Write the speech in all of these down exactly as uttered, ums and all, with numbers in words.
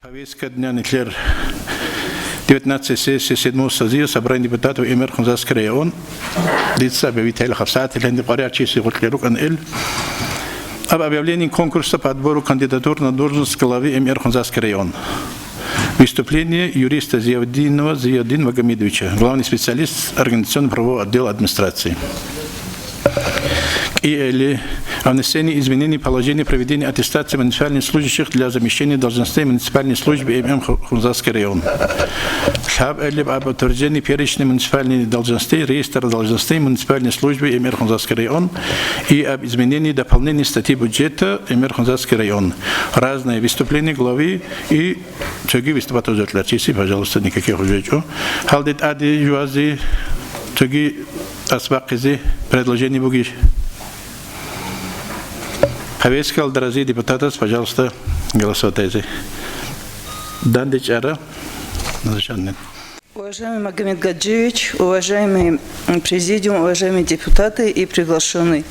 Повестка дня нилъер девятнадцатой сессии седьмого созыва Собрания депутатов Эмер-Хунзахский район. Дица объявить гьайила гьаб сагӀаталъ гьаниб къваригӀарчиясе гъоркье рукӀана ил. Об объявлении конкурса по отбору кандидатур на должность главы Эмер-Хунзахский район. Выступление юриста Зиявдинова Зиявдина Магомедовича, главный специалист организационно-правового отдела администрации. КӀиэли, о внесении изменений положения проведения аттестации муниципальных служащих для замещения должностей муниципальной службы М М Ху-, Хунзахский район. ЛъабгӀалиб, об утверждении перечня муниципальных должностей, реестра должностей муниципальной службы М Р Хунзахский район и об изменении и дополнении статьи бюджета М Р Хунзахский район. Разные выступления главы и цоги выступать гьабизе кьечӀони, пожалуйста, никаких уже гьечӀо. Гьалде тӀаде жугьазе, цоги тӀасбахъизе предложение бугищ? Повесткалда разие депутатас, пожалуйста, голосовать гьабизе. Данде чӀара. Назаршанни. Уважаемый Магомед Гаджиевич, уважаемый, м, президиум, уважаемые депутаты и приглашенный.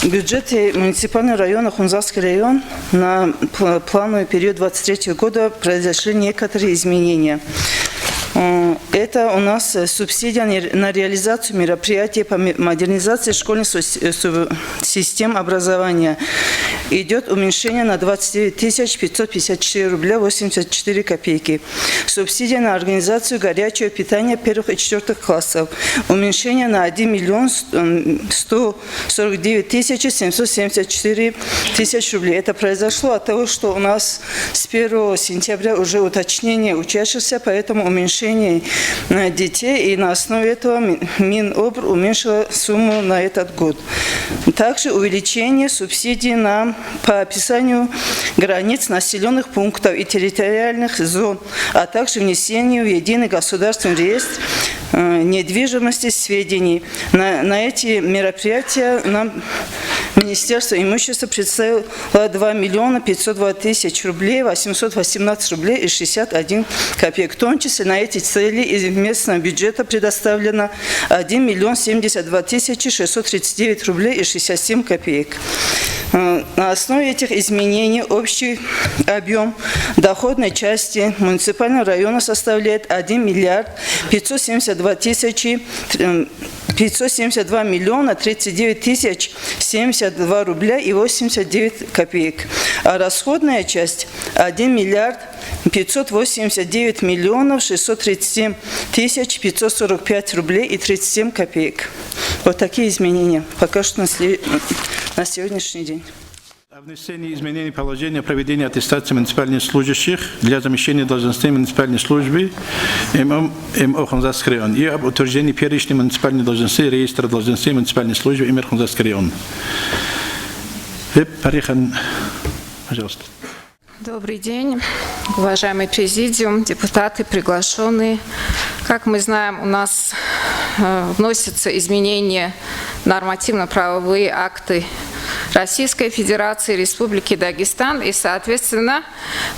В бюджете муниципального района Хунзахский район на пл-, плановый период двадцать третьего года произошли некоторые изменения. М, это у нас, э, субсидия на ре-, на реализацию мероприятий по ме-, модернизации школьных сус-, э, су-, систем образования. Идёт уменьшение на двадцать девять тысяч пятьсот пятьдесят четыре рубля восемьдесят четыре копейки. Субсидия на организацию горячего питания первых и четвёртых классов. Уменьшение на один миллион сто сорок девять тысяч семьсот семьдесят четыре тысяч рублей. Это произошло от того, что у нас с первого сентября уже уточнение учащихся, поэтому уменьшение, э, детей, и на основе этого Ми-, Минобр уменьшила сумму на этот год. Также увеличение субсидий на, по описанию границ населённых пунктов и территориальных зон, а также внесение в единый государственный реестр, э, недвижимости сведений. На, на эти мероприятия нам Министерство имущества представило два миллиона пятьсот два тысяч рублей восемьсот восемнадцать рублей и шестьдесят один копеек. В том числе на эти цели из местного бюджета предоставлено один миллион семьдесят два тысячи шестьсот тридцать девять рублей и шестьдесят семь копеек. Э, на основе этих изменений общий объём доходной части муниципального района составляет один миллиард пятьсот семьдесят два тысячи, э, пятьсот семьдесят два миллиона тридцать девять тысяч семьдесят два рубля и восемьдесят девять копеек, а расходная часть один миллиард пятьсот восемьдесят девять миллионов шестьсот тридцать семь тысяч пятьсот сорок пять рублей и тридцать семь копеек. Вот такие изменения пока что на сле-, на сегодняшний день. О внесении изменений положения о проведении аттестации муниципальных служащих для замещения должностей муниципальной службы М М, М О Хунзахский район и об утверждении перечня муниципальных должностей реестра должностей муниципальной службы М Р Хунзахский район. Э, Парихан, пожалуйста. Добрый день, уважаемый президиум, депутаты, приглашенные. Как мы знаем, у нас, э, вносятся изменения в нормативно-правовые акты Российской Федерации, Республики Дагестан, и, соответственно,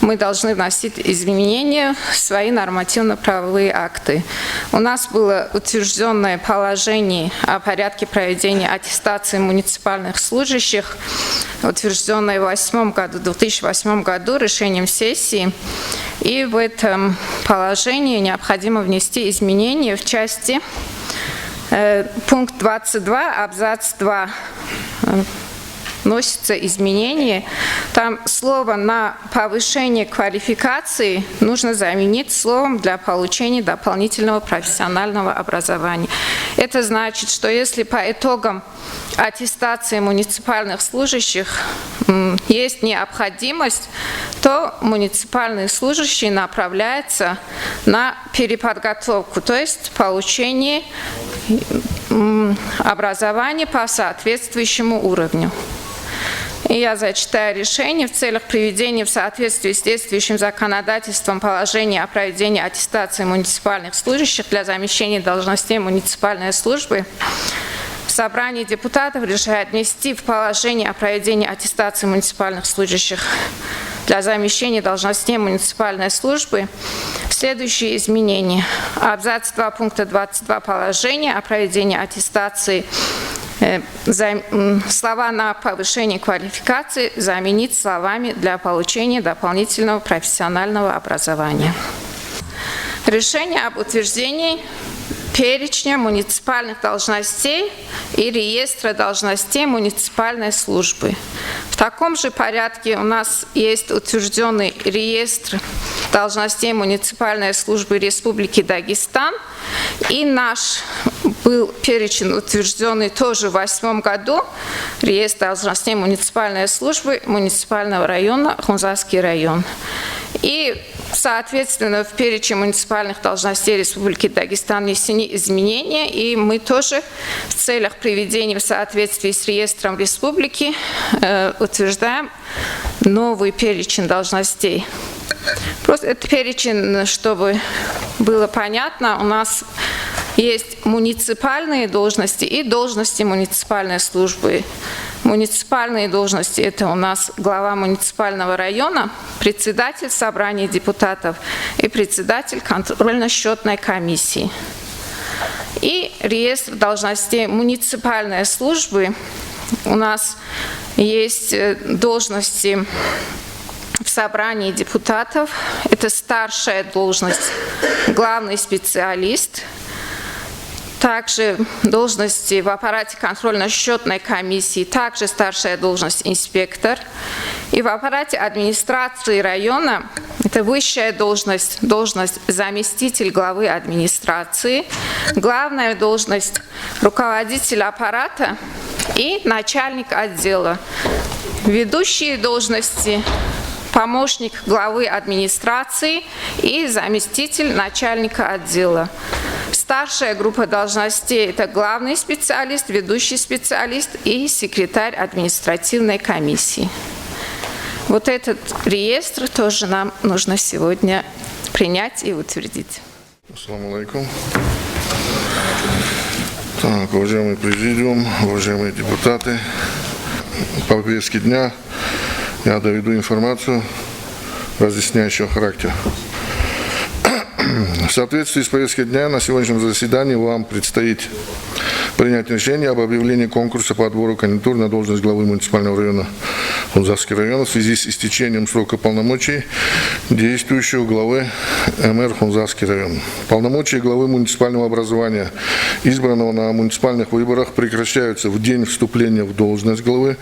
мы должны вносить изменения в свои нормативно-правовые акты. У нас было утверждённое положение о порядке проведения аттестации муниципальных служащих, утверждённое в восьмом году, в две тысячи восьмом году решением сессии. И в этом положении необходимо внести изменения в части, э, пункт двадцать два, абзац два. Э, вносится изменение. Там слово «на повышение квалификации» нужно заменить словом «для получения дополнительного профессионального образования». Это значит, что если по итогам аттестации муниципальных служащих, м, есть необходимость, то муниципальный служащий направляется на переподготовку, то есть получение, м, образования по соответствующему уровню. И я зачитаю решение: в целях приведения в соответствие с действующим законодательством положения о проведении аттестации муниципальных служащих для замещения должностей муниципальной службы Собрание депутатов решает внести в положение о проведении аттестации муниципальных служащих для замещения должностей муниципальной службы следующие изменения. Абзац два пункта двадцать два положения о проведении аттестации Э, зам- м, слова «на повышение квалификации» заменить словами «для получения дополнительного профессионального образования». Решение об утверждении перечня муниципальных должностей и реестра должностей муниципальной службы. В таком же порядке у нас есть утвержденный реестр должностей муниципальной службы Республики Дагестан. И наш был перечень, утвержденный тоже в восьмом году, реестр должностей муниципальной службы муниципального района Хунзахский район. И, соответственно, в перечень муниципальных должностей Республики Дагестан внесены изменения, и мы тоже в целях приведения в соответствие с реестром республики э, утверждаем новый перечень должностей. Просто этот перечень, чтобы было понятно, у нас есть муниципальные должности и должности муниципальной службы. Муниципальные должности — это у нас глава муниципального района, председатель собрания депутатов и председатель контрольно-счетной комиссии. И реестр должностей муниципальной службы. У нас есть э, должности в собрании депутатов. Это старшая должность — главный специалист. Также должности в аппарате контрольно-счетной комиссии, также старшая должность — инспектор. И в аппарате администрации района — это высшая должность, должность заместитель главы администрации, главная должность — руководитель аппарата и начальник отдела. Ведущие должности — помощник главы администрации и заместитель начальника отдела. Старшая группа должностей — это главный специалист, ведущий специалист и секретарь административной комиссии. Вот этот реестр тоже нам нужно сегодня принять и утвердить. Ассаламу алейкум. Так, уважаемый президиум, уважаемые депутаты, по повестке дня я доведу информацию разъясняющего характера. В соответствии с повесткой дня на сегодняшнем заседании вам предстоит принять решение об объявлении конкурса по отбору кандидатур на должность главы муниципального района Хунзахский район в связи с истечением срока полномочий действующего главы МР Хунзахский район. Полномочия главы муниципального образования, избранного на муниципальных выборах, прекращаются в день вступления в должность главы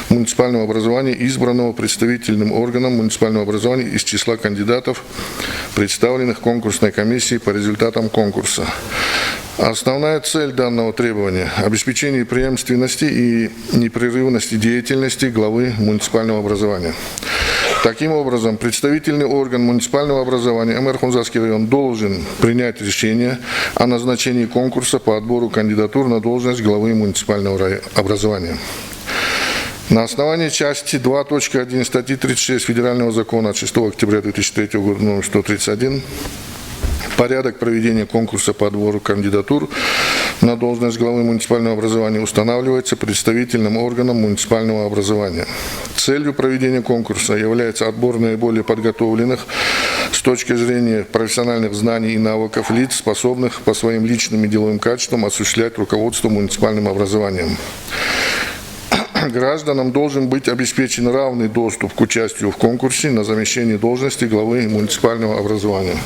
муниципального образования, избранного представительным органом муниципального образования из числа кандидатов, представленных конкурсной комиссией по результатам конкурса. Основная цель данного требования — обеспечение преемственности и непрерывности деятельности главы муниципального образования. Таким образом, представительный орган муниципального образования МР Хунзахский район должен принять решение о назначении конкурса по отбору кандидатур на должность главы муниципального рай- образования. На основании части два точка один статьи тридцать шесть Федерального закона от шестого октября две тысячи третьего года номер сто тридцать один порядок проведения конкурса по отбору кандидатур на должность главы муниципального образования устанавливается представительным органом муниципального образования. Целью проведения конкурса является отбор наиболее подготовленных с точки зрения профессиональных знаний и навыков лиц, способных по своим личным и деловым качествам осуществлять руководство муниципальным образованием. Гражданам должен быть обеспечен равный доступ к участию в конкурсе на замещение должности главы муниципального образования.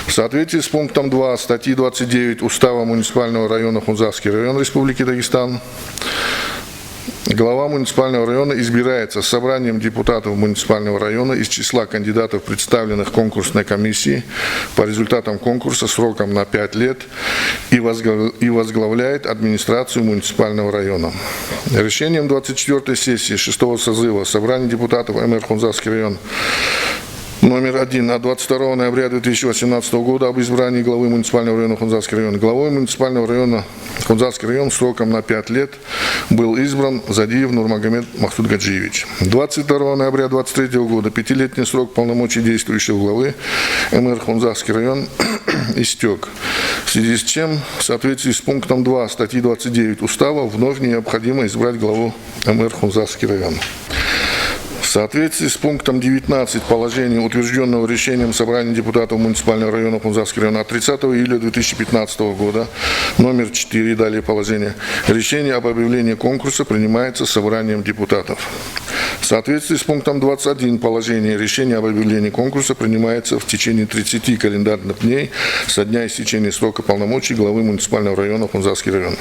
В соответствии с пунктом два статьи двадцать девять Устава муниципального района Хунзахский район Республики Дагестан глава муниципального района избирается собранием депутатов муниципального района из числа кандидатов, представленных конкурсной комиссией, по результатам конкурса сроком на пять лет и возглав- и возглавляет администрацию муниципального района. Решением двадцать четвёртой сессии шестого созыва Собрания депутатов МР Хунзахский район номер один от двадцать второго ноября две тысячи восемнадцатого года об избрании главы муниципального района Хунзахский район главой муниципального района Хунзахский район сроком на пять лет был избран Задиев Нурмагомед Махсудгаджиевич. Двадцать второго ноября двадцать третьего года пятилетний срок полномочий действующего главы МР Хунзахский район истек, в связи с чем в соответствии с пунктом два статьи двадцать девять Устава вновь необходимо избрать главу МР Хунзахский район. В В соответствии с пунктом девятнадцать положения, утверждённого решением Собрания депутатов муниципального района Хунзахский район от тридцатого июля две тысячи пятнадцатого года, номер четыре, далее положение, решение об объявлении конкурса принимается собранием депутатов. В соответствии с пунктом двадцать один положения, решение об объявлении конкурса принимается в течение тридцати календарных дней со дня истечения срока полномочий главы муниципального района Хунзахский район.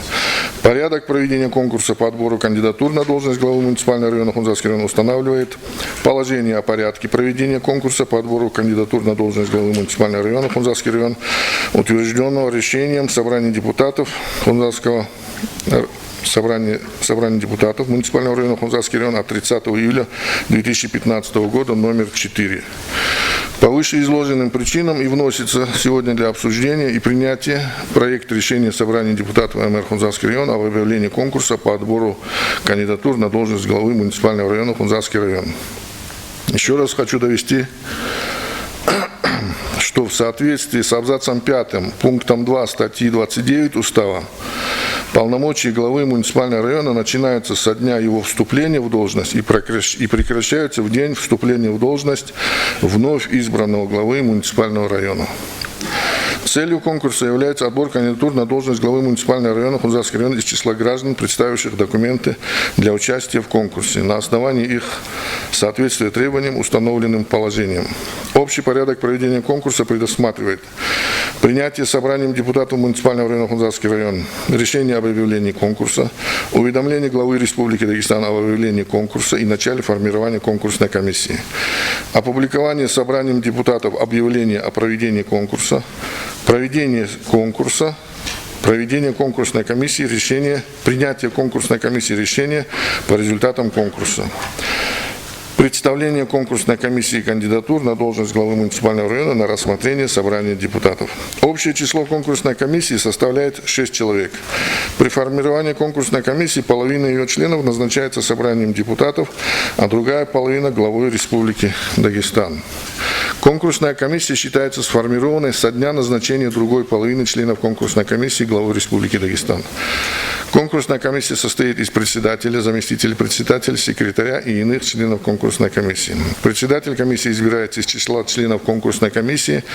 Порядок проведения конкурса по отбору кандидатур на должность главы муниципального района Хунзахский район устанавливает положение о порядке проведения конкурса по отбору кандидатур на должность главы муниципального района Хунзахский район, утверждённого решением Собрания депутатов Хунзахского собрание, собрание депутатов муниципального района Хунзахский район от тридцатого июля две тысячи пятнадцатого года, номер четыре. По вышеизложенным причинам и вносится сегодня для обсуждения и принятия проект решения Собрания депутатов М Р Хунзахский район об объявлении конкурса по отбору кандидатур на должность главы муниципального района Хунзахский район. Еще раз хочу довести, что в соответствии с абзацем пятым пунктом два статьи двадцать девять Устава полномочия главы муниципального района начинаются со дня его вступления в должность и прекращ-, и прекращаются в день вступления в должность вновь избранного главы муниципального района. Целью конкурса является отбор кандидатур на должность главы муниципального района Хунзахский район из числа граждан, представивших документы для участия в конкурсе на основании их соответствия требованиям, установленным положением. Общий порядок проведения конкурса предусматривает принятие собранием депутатов муниципального района Хунзахский район решения об объявлении конкурса, уведомление главы Республики Дагестан об объявлении конкурса и начале формирования конкурсной комиссии, опубликование собранием депутатов объявления о проведении конкурса, проведение конкурса, проведение конкурсной комиссии решения, принятие конкурсной комиссии решения по результатам конкурса. Представление конкурсной комиссии кандидатур на должность главы муниципального района на рассмотрение собрания депутатов. Общее число конкурсной комиссии составляет шесть человек. При формировании конкурсной комиссии половина её членов назначается собранием депутатов, а другая половина — главой Республики Дагестан. Конкурсная комиссия считается сформированной со дня назначения другой половины членов конкурсной комиссии главой Республики Дагестан. Конкурсная комиссия состоит из председателя, заместителя председателя, секретаря и иных членов конкурсной комиссии. Председатель комиссии избирается из числа членов конкурсной комиссии,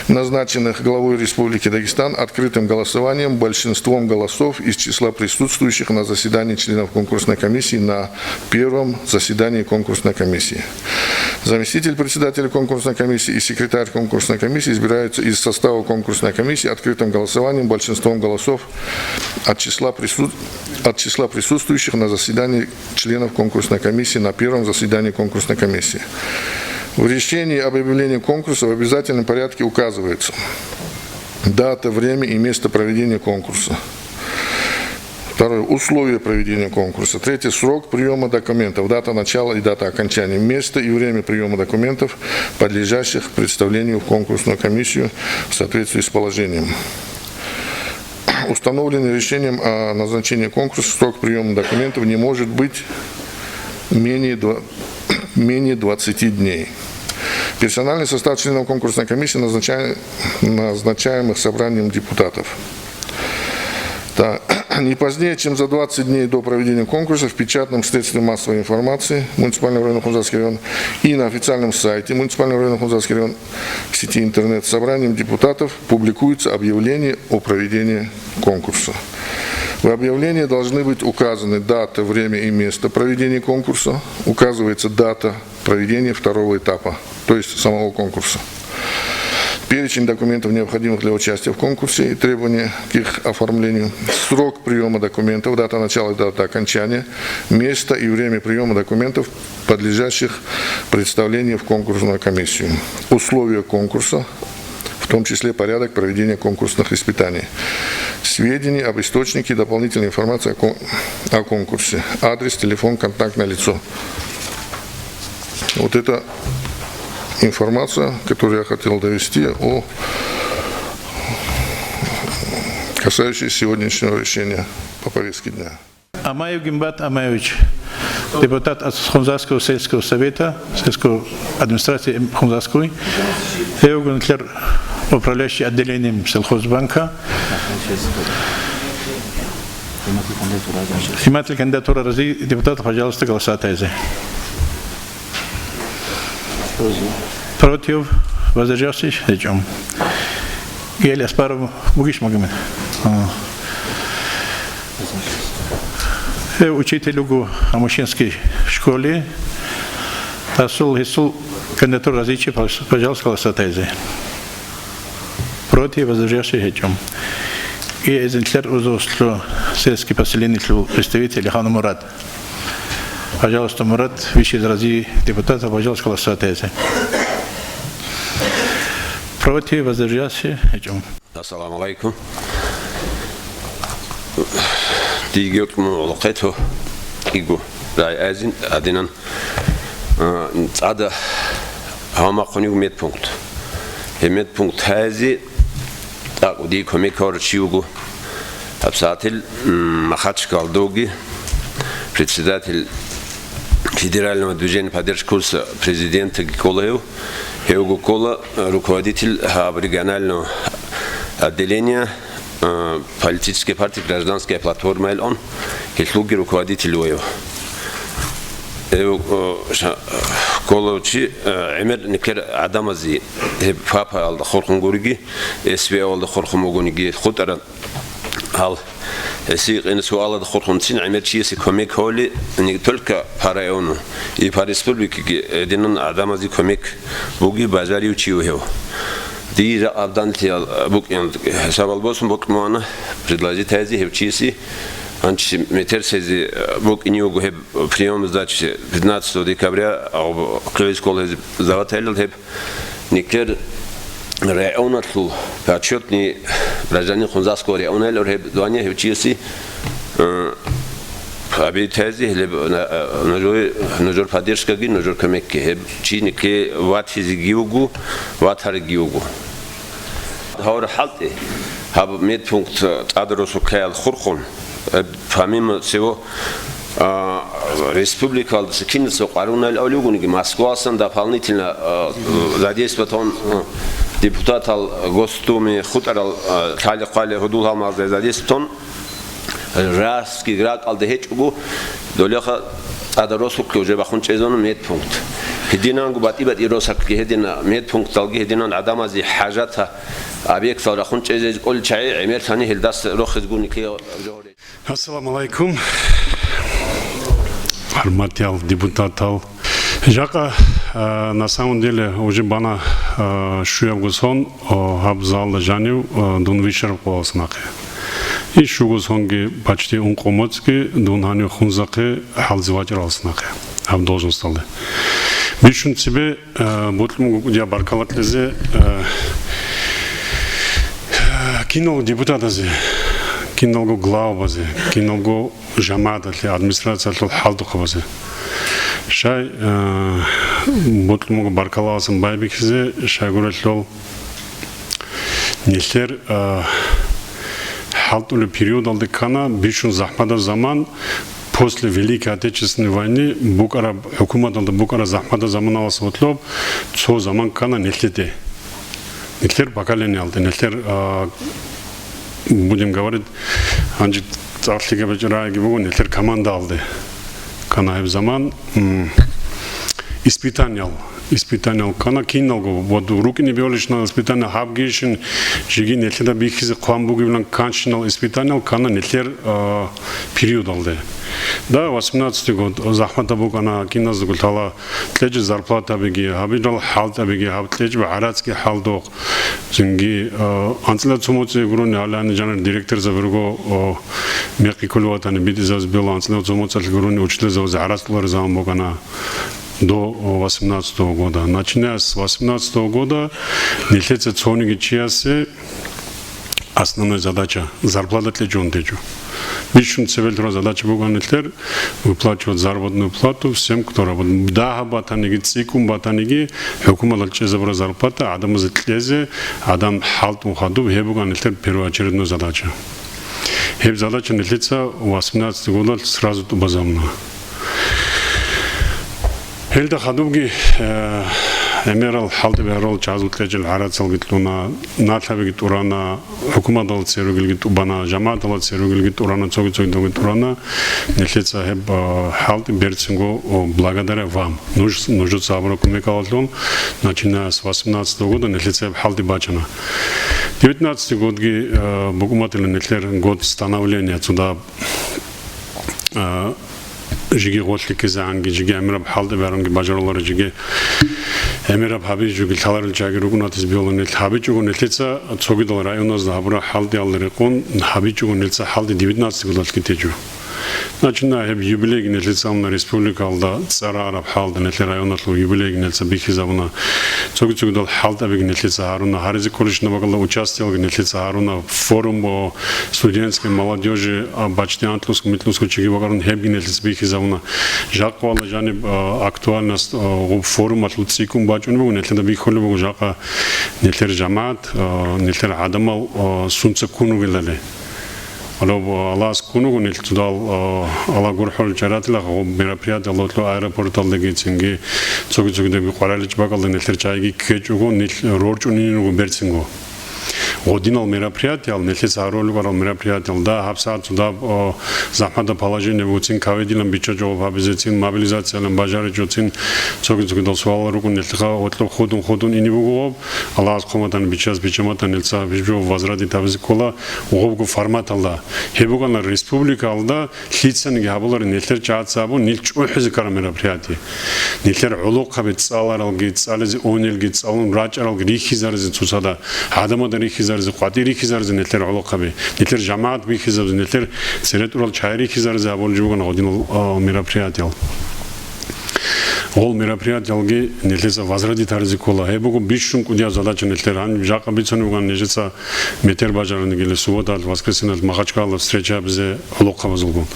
назначенных главой Республики Дагестан, открытым голосованием большинством голосов из числа присутствующих на заседании членов конкурсной комиссии на первом заседании конкурсной комиссии. Заместитель председателя конкурсной комиссии и секретарь конкурсной комиссии избираются из состава конкурсной комиссии открытым голосованием большинством голосов от числа прису-, от числа присутствующих на заседании членов конкурсной комиссии на первом заседании конкурсной комиссии. В решении об объявлении конкурса в обязательном порядке указывается дата, время и место проведения конкурса. Второе. Условия проведения конкурса. Третье. Срок приёма документов. Дата начала и дата окончания. Место и время приёма документов, подлежащих представлению в конкурсную комиссию в соответствии с положением, установленным решением о назначении конкурса. Срок приёма документов не может быть менее два, менее двадцати дней. Персональный состав членов конкурсной комиссии, назначаем-, назначаемых собранием депутатов. Так, не позднее, чем за двадцать дней до проведения конкурса, в печатном средстве массовой информации муниципального района Хунзахский район и на официальном сайте муниципального района Хунзахский район в сети интернет собранием депутатов публикуется объявление о проведении конкурса. В объявлении должны быть указаны дата, время и место проведения конкурса. Указывается дата проведения второго этапа, то есть самого конкурса. Перечень документов, необходимых для участия в конкурсе, и требования к их оформлению. Срок приёма документов, дата начала и дата окончания, место и время приёма документов, подлежащих представлению в конкурсную комиссию. Условия конкурса, в том числе порядок проведения конкурсных испытаний. Сведения об источнике и дополнительной информации о кон-, о конкурсе. Адрес, телефон, контактное лицо. Вот это информация, которую я хотел довести, о, касающаяся сегодняшнего решения по повестке дня. Амаев Гимбат Амаевич, депутат от Хунзахского сельского совета, сельской администрации Хунзахской, гьев вуго нилъер управляющий отделением сельхозбанка. Сниматель кандидатура разий депутат, пожалуйста, голоса тайзе. Против, воздержавшись, гьечӀо. Гел Аспаров бугищ, Магомед? А. Гьев учитель вуго Амушинский школе. Гьасул, гьесул кандидатура разичи, пожалуйста, голосовать гьабизе. Против, воздержавшись, гьечӀо. И эзинлъер узослъу сельский поселениялъул представитель Ханумурад. Пожалуйста, Мурад, вище из разии депутатов, пожалуйста, голосовать гьабизе. Против, воздержавшись, гьечӀо. Ассаламу алейкум. Диги гьоркьоб гьалахъе то кӀиго рагӀи азин гьадинан, а, цӀада гьамахъун йиго медпункт. Гьеб медпункт гьазе тӀакӀ дие кумек гьабурав чи вуго. ГьабсагӀатил, м, Махачкалдоги председатель Федерального движения поддержки курса президентги ккола гьев. Гьев вуго ккола руководитель гьаб регионального отделения, э, политической партии «Гражданская платформа» илан, гьелъулги руководитель вуго гьев. Гьев, э, ша-, ккола чи, э, гӀемер нилъер гӀадамазе, гьеб ФАПа-алда хурхун гуриги, СВО-алда хурхун бугониги, хутӀарал гьесие къине суалалда хурхунцин гӀемер чиясе кумек гьабули, не только по району, и по республикеги гьединан гӀадамазе кумек буги бажарив чи вуго гьев. Дие жакъа абданлъиял букӀин хӀисабал босун бокьун буго предложить гьабизе гьев чиясе, гьанже метерсезе букӀине вуго гьеб приём сдачи пятнадцатого декабря, а, кколел гьезие звать гьабилел гьеб. Нилъер районалъул почётный гражданин Хунзахского района гьелъул гьеб звание гьев чиясе, э, гьабизе гьелеб, на-, э, нужер, нужер поддержкаги, нужер кумекги. Гьеб чи нилъее ватизеги вуго, ватариги вуго. Гьавара хӀалтӀи, гьаб медпункт тӀаде росулъаял хурхун, э, помимо всего, а, республикалдаса киналго къарунал авлугунги Москвасан дополнительно, а, задействовать гьабун, а, депутатал Госдумы, хутӀарал, а, лъали-хъвали гьудул-гьалмагъазда задействовать гьабун, расги ракӀалда гьечӀого, долеха тӀаде росулъе уже бахун чӀезабуна медпункт. Гьединанго батӀи-батӀи росулъги гьедина медпункталги гьединан гӀадамазе хӀажатал объектал рахун чӀезе кӀолел чагӀи гӀемерлъани гьелдаса рохизегуни ккезе. Ассаламу алейкум, гьурматиял депутатал. Жакъа, а, на самом деле, уже бана, а, щуябго сон, а, гьаб залда жанив, а, дун вищараб къоялъ нахъе. И щуго сонги, почти ункъо моцӀги дун гьанив Хунзахъе хӀалзе вачӀаралъ нахъе, гьаб должносталде. Бищун цебе, э, бокьун буго дие баркала кьезе, э, киналго депутатазе, киналго главабазе, киналго жамагӀаталъе, администрациялъул хӀалтӀухъабазе. Щай, э, бокьун буго баркалаялдасан байбихьизе, щайгурелъул нилъер, а, хӀалтӀулеб периодалде ккана бищун захӀматаб заман, после Великой Отечественной войны букӀараб, хӀукуматалда букӀараб захӀматаб заманалдаса гьоркьоб цо заман ккана нилъеде. Нилъер поколениялде, нилъер, а, будем говорить, гьанже цӀакъ лъикӀаб гьечӀеб рагӀиги буго, нилъер командаялде ккана гьеб заман, м, испытаниял, испытаниял ккана киналго, вот рукӀине бегьулищинал испытания гьабгейищин, жеги нилъеда бихьизе хъван бугебилан кканщинал испытаниял ккана нилъер, а, периодалде. Да, восемнадцатый год, захӀматаб букӀана киназдаго лъала, кьечӀеб зарплатабиги, гьабилал хӀалтӀабиги, гьаб кьечӀеб гӀарацги хӀалтӀухъ. Цинги, а, анцӀила цо моцӀи гурони, гьале гьаниб жанир директорзаби руго, о, мекъи кколев ватани битӀизабизе бегьула, анцӀила цо моцӀалъ гурони учителзабазе гӀарац кьолареб заман букӀана до, о, восемнадцатого года. Начиная с восемнадцатого года нилъеца цониги чиясе основной задача зарплата кьечӀого течӀо. Бищун цебе лъураб задача букӀана нилъер выплачивать заработную плату всем, кто работает. Дагьаб батаниги, цӀикӀкӀун батаниги, хӀукуматалъ чӀезабураб зарплата гӀадамазе кьезе, гӀадам хӀалтӀун хадуб, гьеб букӀана нилъер первоочередной задача. Гьеб задача нилъеца восемнадцатый годалъ сразу тӀубазабуна. Гьелда хадубги, э, ГӀемерал хӀалтӀи бегьарал чагӀазул кьечӀел гӀарацалги кьуна, налъабиги тӀурана, хӀукуматалда церугелги тӀубана, жамагӀаталда церугелги тӀурана, цоги-цогидалги тӀурана. Нилъеца гьеб, а, хӀалтӀи берцинго, о, благодаря вам. Нуж, нужеца гьабураб кумекалъун, начиная с восемнадцатого года нилъеца гьеб хӀалтӀи бачана. Девятнадцатый годги, а, букӀун батила нилъер год становления цо дагьаб, а, жеги гъолъ ккезегӀанги, жеги гӀемераб хӀалтӀи бегьаранги бажаруларо, жеги гӀемераб гьабизе жоги лъаларел чагӀи рукӀунатизе бегьула нилъ. ГьабичӀого нилъеца цогидал районазда гьабураб хӀалтӀиялда рекъон, гьабичӀого нилъеца хӀалтӀи девятнадцатый годалъги течӀо. Начиная гьеб юбилейги нилъеца гьабуна республикалда, цӀарараб хӀалтӀи нилъер районалъул юбилейги нилъеца бихьизабуна. Цоги-цогидал хӀалтӀабиги нилъеца гьаруна, гьаризе кколищ набакалда участиялги нилъеца гьаруна, форум, о, студентской молодёжи, а, почти анкьлусго-микьлусго чиги бакӀарун, гьебги нилъеца бихьизабуна. Жакъа вала жаниб, а, актуальность, а, гъуб форумалъул цӀикӀкӀун бачӀунеб буго, нилъеда бихьулеб буго жакъа нилъер жамагӀат, а, нилъер гӀадамал, а, сунца ккун ругелали. Гьалаб Аллагьас ккун вуго нилъ цодал, а, Аллагь гурхӀулел чаратила гъоб мероприятиялъул аэропорталдаги цинги цоги-цогидаги къварилъи бакӀалда нилъер чагӀиги ккечӀого, нилъ рорчӀунин руго берцинго. Гъодинал мероприятиял, нилъеца гьарулел рукӀарал мероприятиялда гьабсагӀат цодаб, а, захӀматаб положение буго, цин ковидилан биччачӀого гъоб гьабизе, цин мобилизациялан бажаричӀого, цин цоги-цогидал суалал рукӀун нилъеха гьоркьоб хутӀун-хутӀун ине буго гъоб. Аллагьас хъван батани, биччазе биччан батани, нилъеца гьеб жо возврат гьабизе ккола гъобго форматалда. Гьеб бугони республикалда лъицаниги гьабуларин нилъер чагӀаца гьабун, нилъ чӀухӀизе ккараб мероприятие. Нилъер гӀолохъаби цӀаларалги, цӀализе унелги, цӀалун рачӀаралги рихьизаризе цоцазда, гӀадамазда рихьизаризе, къватӀир рихьизаризе нилъер гӀолохъаби, нилъер жамагӀат бихьизабизе, нилъер цере тӀурал чагӀи рихьизаризе гьабулеб бугони гъодинал, а, мероприятиял. Гъол мероприятиялги нилъеца возврат гьаризе ккола. Гьеб буго бищун кӀудияб задача нилъер. Гьаниб жакъа бицунеб бугони нижеца метер бажараниги, субботалъ, воскресеньялъ Махачкалалда встреча гьабизе гӀолохъабазулгун.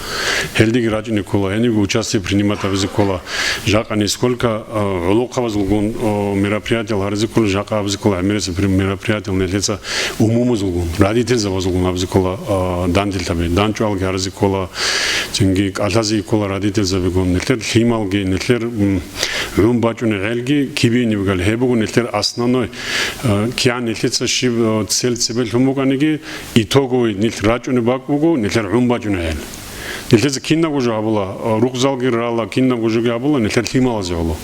Гьелдеги рачӀине ккола, гьенибги участие принимать гьабизе ккола. Жакъа нисколько, а, гӀолохъабазулгун, о, мероприятиял гьаризе ккола, жакъа гьабизе ккола гӀемерисеб при-, мероприятиял нилъеца умумузулгун, родительзабазулгун гьабизе ккола, а, данделъаби, данчӀвалги гьаризе ккола, цинги кӀалъазе ккола родительзабигун, нилъер лъималги, нилъер, м, гӀун бачӀунеб гӀелги кибиги бугел. Гьеб буго нилъер основной, а, кигӀан нилъеца щиб, а, цель цебе лъун букӀаниги, итоговый нилъ рачӀунеб бакӀ буго нилъер гӀун бачӀунеб гӀел. Нилъеца кинабго жо гьабула, рукъзалги рала, кинабго жоги гьабула, нилъер лъималазе гӀоло.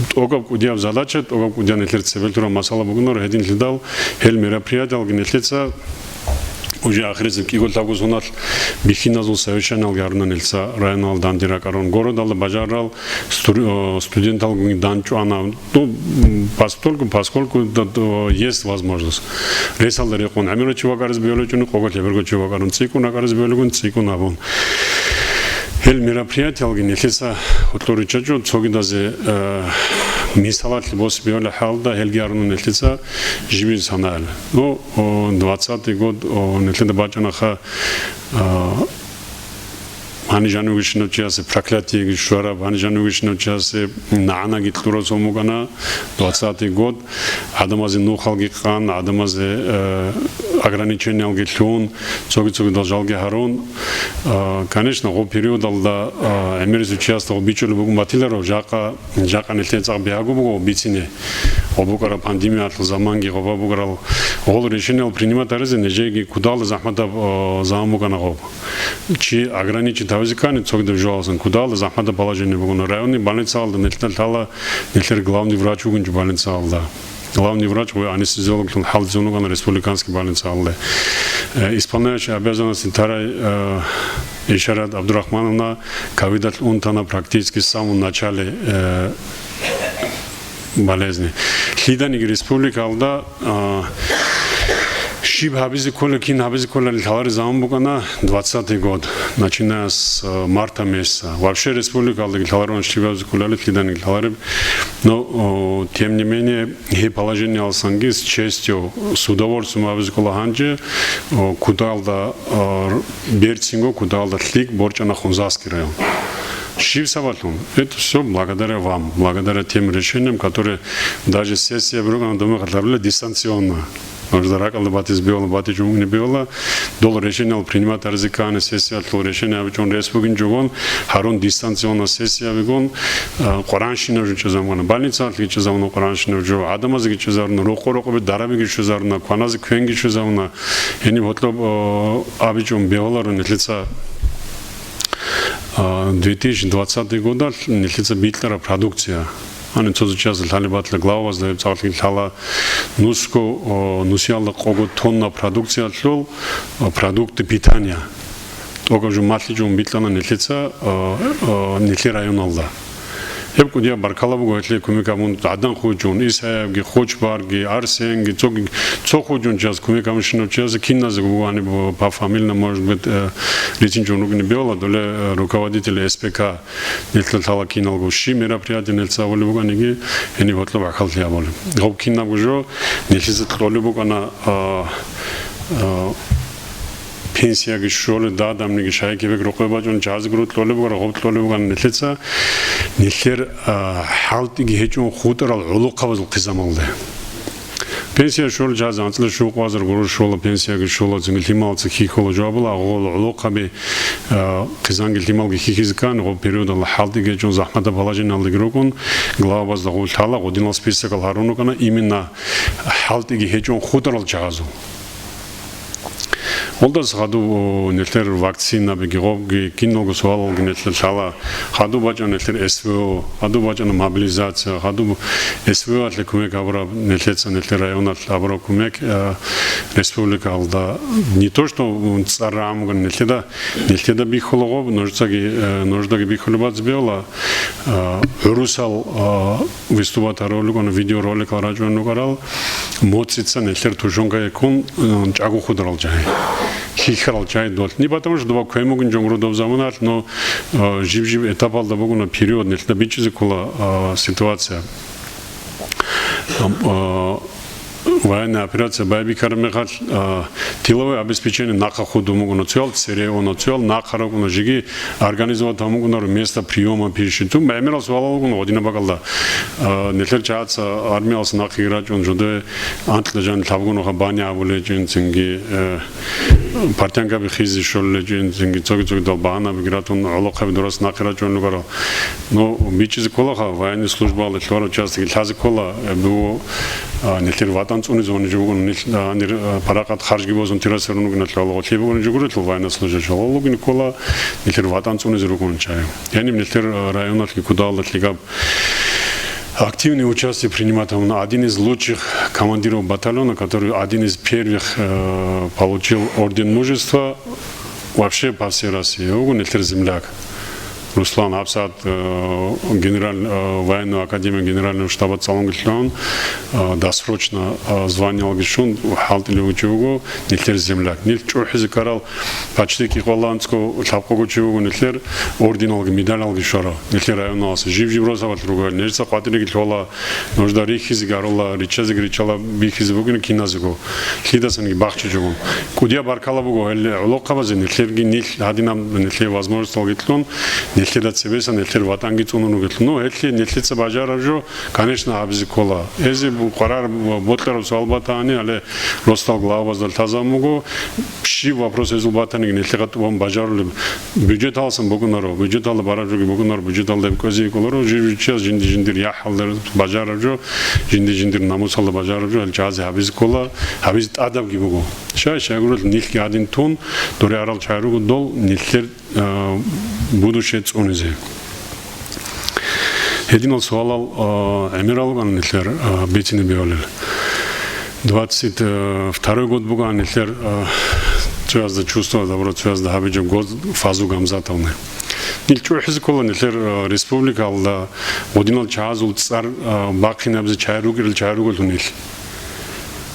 ТӀокӀаб кӀудияб задача, тӀокӀаб кӀудияб нилъер цебе лъураб масъала бугонаро, гьединлъидал гьел мероприятиялги нилъеца уже ахирисеб кӀиго-лъабго соналъ бихьиназул совещаниялги гьаруна нилъеца районалда данде ракӀарун. Городалда бажарарал стур-, о, студенталгун данчӀвана. Ну, м, постольку, поскольку да, да, есть возможность. Ресалда рекъон гӀемерав чи вакӀаризе бегьулев вачӀуна, къого лъеберго чи вакӀарун, цӀикӀкӀун ракӀаризе бегьулев вугони, цӀикӀкӀун абун. Гьел мероприятиялги нилъеца гьоркьор риччачӀо, цогидазе, э, мисалалъе босизе бегьулеб хӀалда, гьелги гьаруна нилъеца жибин санаялъ. Ну, о, двадцатый год, о, нилъеда бачӀанаха, а, гьанив жанив вугевщинав чиясе проклятиеги щвараб, гьанив жанив вугевщинав чиясе нагӀанаги кьураб сон букӀана, двадцатый год, гӀадамазе нухалги къан, гӀадамазе, э, ограничениялги лъун, цоги-цогидал жалги гьарун. Э, конечно, гъо периодалда, э, гӀемерисев чиясда гъо бичӀчӀулеб бугун батиларо, жакъа, жакъа нилъее цӀакъ бегьаго буго бицине. Гъо букӀараб пандемиялъул заманги, гъоба букӀарал гъол решениял принимать гьаризе нижееги кудалда захӀматаб, э, заман букӀана гъоб. Чи ограничить гьавизе ккани, цогидаб жоялдасан кудалда захӀматаб положение бугони. Районный больницаялда нилъеда лъала, нилъер главный врач вугин чи больницаялда. Главный врач ва анестезиологлъун хӀалтӀизун вугони республиканский больницаялда. Э, исполняющий обязанности тарай, э, Ишарат Абдурахмановна ковидалъ унтана практически в самом начале, э, болезни. Лъиданиги республикаялда, а, щиб гьабизе ккола, кин гьабизе кколарин лъалареб заман букӀана двадцатый год, начиная с, а, марта месяца. Вообще республикаялдаги лъаларун щиб гьабизе кколарин, лъиданиги лъалареб. Но, о, тем не менее, гьеб положениялдасанги с честью, с удовольствием гьабизе ккола гьанже, о, кудалда, а, берцинго кудалда лъикӀ борчӀана Хунзахский район. Щиб сабаблъун? Это всё благодаря вам, благодаря тем решениям, которые даже сессия букӀана, думаю, дистанционно. Нужда ракӀалда батизе бегьула, батичӀун вугине бегьула, дол решениялъ принимать гьаризе ккани, сессиялъул решение абичӀун рес бугин жугьун, гьарун дистанционно сессия бигун, а, Къуранщина жо чӀезабуна, больницаялъги чӀезабуна Къуранщина жо, гӀадамазеги чӀезаруна, рокъо-рокъобе дарабиги щвезаруна, кваназе квенги щвезабуна. Гьениб гьоркьоб, а, абичӀун бегьуларо нилъеца, а, две тысячи двадцатый годалъ нилъеца бикьараб продукция. Гьаниб цо-цо чиясда лъалеб батила, главабазда гьеб цӀакълъи лъала, нусго, о, нусиялда къого тонна продукциялъул, о, продукты питания. ТӀокӀаб жо малъичӀун бикьана нилъеца, о, о, нилъер районалда. Гьеб кӀудияб баркала буго гьелъие кумек гьабун, гӀадан хъугьчӀун, Исаевги, Хочбарги, Арсенги, цоги, цо хъугьчӀун чияс кумек гьабунщинав чиясе киназего буго гьаниб, о, пофамильно, может быть, э, рицинчӀун рукӀине бегьула, доле, э, руководитель С П К. Нилъер лъала киналго щиб мероприятие нилъеца гьабулеб букӀаниги, гьениб гьоркьоб гӀахьаллъи гьабулеб. Гьоб кинабго жо нилъеца кьолеб букӀана, а, а, пенсияги щолеб, дадамниги шайги кебек рокъове бачӀун чагӀазеги рукӀ кьолеб букӀана, гьоб кьолеб букӀана нилъеца, нилъер, а, хӀалтӀиги гьечӀун хутӀарал гӀолохъабазул хъизамалде. Пенсия щолел чагӀазе анцӀила щуго къвазар гуро щола, пенсияги щола, цинги лъималаца хьихьола жо абула, агъула гӀолохъаби, а, хъизанги лъималги хьихьизе ккани, гъоб периодалда хӀалтӀиги гьечӀун захӀматаб положениялдаги рукӀун, главабазда гъоб лъала, гъодинал списокал гьарун рукӀана, именно хӀалтӀиги гьечӀун хутӀарал чагӀазул. Гъолдаса хадуб, о, нилъер вакцинабиги, гъобги, киналго суалалги нилъер лъала. Хадуб бачӀана нилъер С В О, хадуб бачӀана мобилизация, хадуб С В О-алъе кумек гьабураб нилъеца, нилъер районалъ гьабураб кумек, э, республикалда. Не то, что, м, цӀар рагӀун бугин нилъеда, нилъеда бихьула гъоб, нужецаги, э, нуждаги бихьулеб бац бегьула, э, гӀурусал, э, выступать гьарулел рукӀана, видеороликал рачӀунел рукӀарал, моцӀица нилъер тушенка ккун, э, чӀаго хударал чагӀи, хьихьарал чагӀи долъни, потому что доба квен бугин жо гуро доб заманалъ, но, э, жиб-жиб этапалда бугуна период, нилъеда бичӀчӀизе ккола, э, ситуация. Ам, э, военная операция байбихьараб мехалъ, а, тыловое обеспечение нахъа худун бугуна, цоял цере уна, цоял нахъа рукӀуна, жеги организовать гьабун бугунаро места приёма пищи. Цо гӀемерал суалал бугуна гъодинаб бакӀалда. А, нилъер чагӀаца армиялъ нахъеги рачӀун, жодое анкьа жаниб лъабгун нухъа баня гьабулечӀин, цинги, э, портянкаби хизе щолелечӀин, цинги цоги-цогидал багьанабиги ратун, гӀолохъаби дурас нахъе рачӀун ругара. Ну, бичӀчӀизе кколаха, военный службаялде лъугьарав частиги лъазе ккола, э, буго, а, нилъер ватӀан цӀунизе гьунижи бугун, нилъ, а, гьанир, а, парахат харжги бозун тирасерун ругиналъугьала гъолъи бугунижи гурелъул военнослужащий гьалал вугин ккола, нилъер ватӀан цӀунизе ругун чай. Гьаниб нилъер, а, районалъги кудалда лъигаб активный участие принимать гьабуна один из лучших командиров батальона, который один из первых, э, получил орден Мужества. Вообще по всей России. Угу, нилъер земляк. Руслан гьабсагӀат, э, генерал-, э, военную академию генерального штаба цӀалунгелъун, э, досрочно, э, званиялги щун, хӀалтӀулев вугев вуго, нилъер земляк. Нилъ чӀухӀизе ккарал почти кӀикъоялда анцӀго лъабкъого чи вуго нилъер орденалги, медалалги щварав. Нилъер районалъ жиб-жиб росабалъ ругел. Нилъеца къватӀиреги лъола, нужда рихьизеги гьарула, риччазеги риччала бихьизе бугин киназего. Лъидасанги бахчичӀого. КӀудияб баркала буго, гьел гӀолохъабазе нилъерги нилъ гьадинаб нилъее возможностьалги кьун, нилъеда цебеса нилъер ватӀанги цӀунун ругелъул. Ну, гьелъие нилъеца бажараб жо, конечно, гьабизе ккола. Эзе бу-, къварар бу-, бокьараб суал батани, гьале росдал главабазда лъазабун буго, щиб вопрос гьезул батаниги нилъеда тӀубан бажарулеб. Бюджеталсан бугунаро, бюджеталда бараб жоги бугунаро, бюджеталда гьеб кӀвезе кӀоларо, жив-жив чияс жинди-жиндир яхӀалда бажараб жо, жинди-жиндир намусалда бажараб жо, гьел чагӀазе гьабизе ккола, гьабизе тӀадабги буго. Щай-щай гурелъ нилъги гьадин тун, дуре арал чагӀи руго дол нилъер, а, будущее цӀунизе. Гьединал суалал, а, гӀемерал руган нилъер, а, бицине бегьулел. Двадцать второй год буган нилъер, а, цоязда чувство добро, цоязда гьабичӀеб год Фазу Гамзатовны. Нилъ чӀухӀизе ккола нилъер, а, республикалда гъодинал чагӀазул цӀар, а, бахъинабизе чагӀи рукӀарал чагӀи ругелъул нилъ.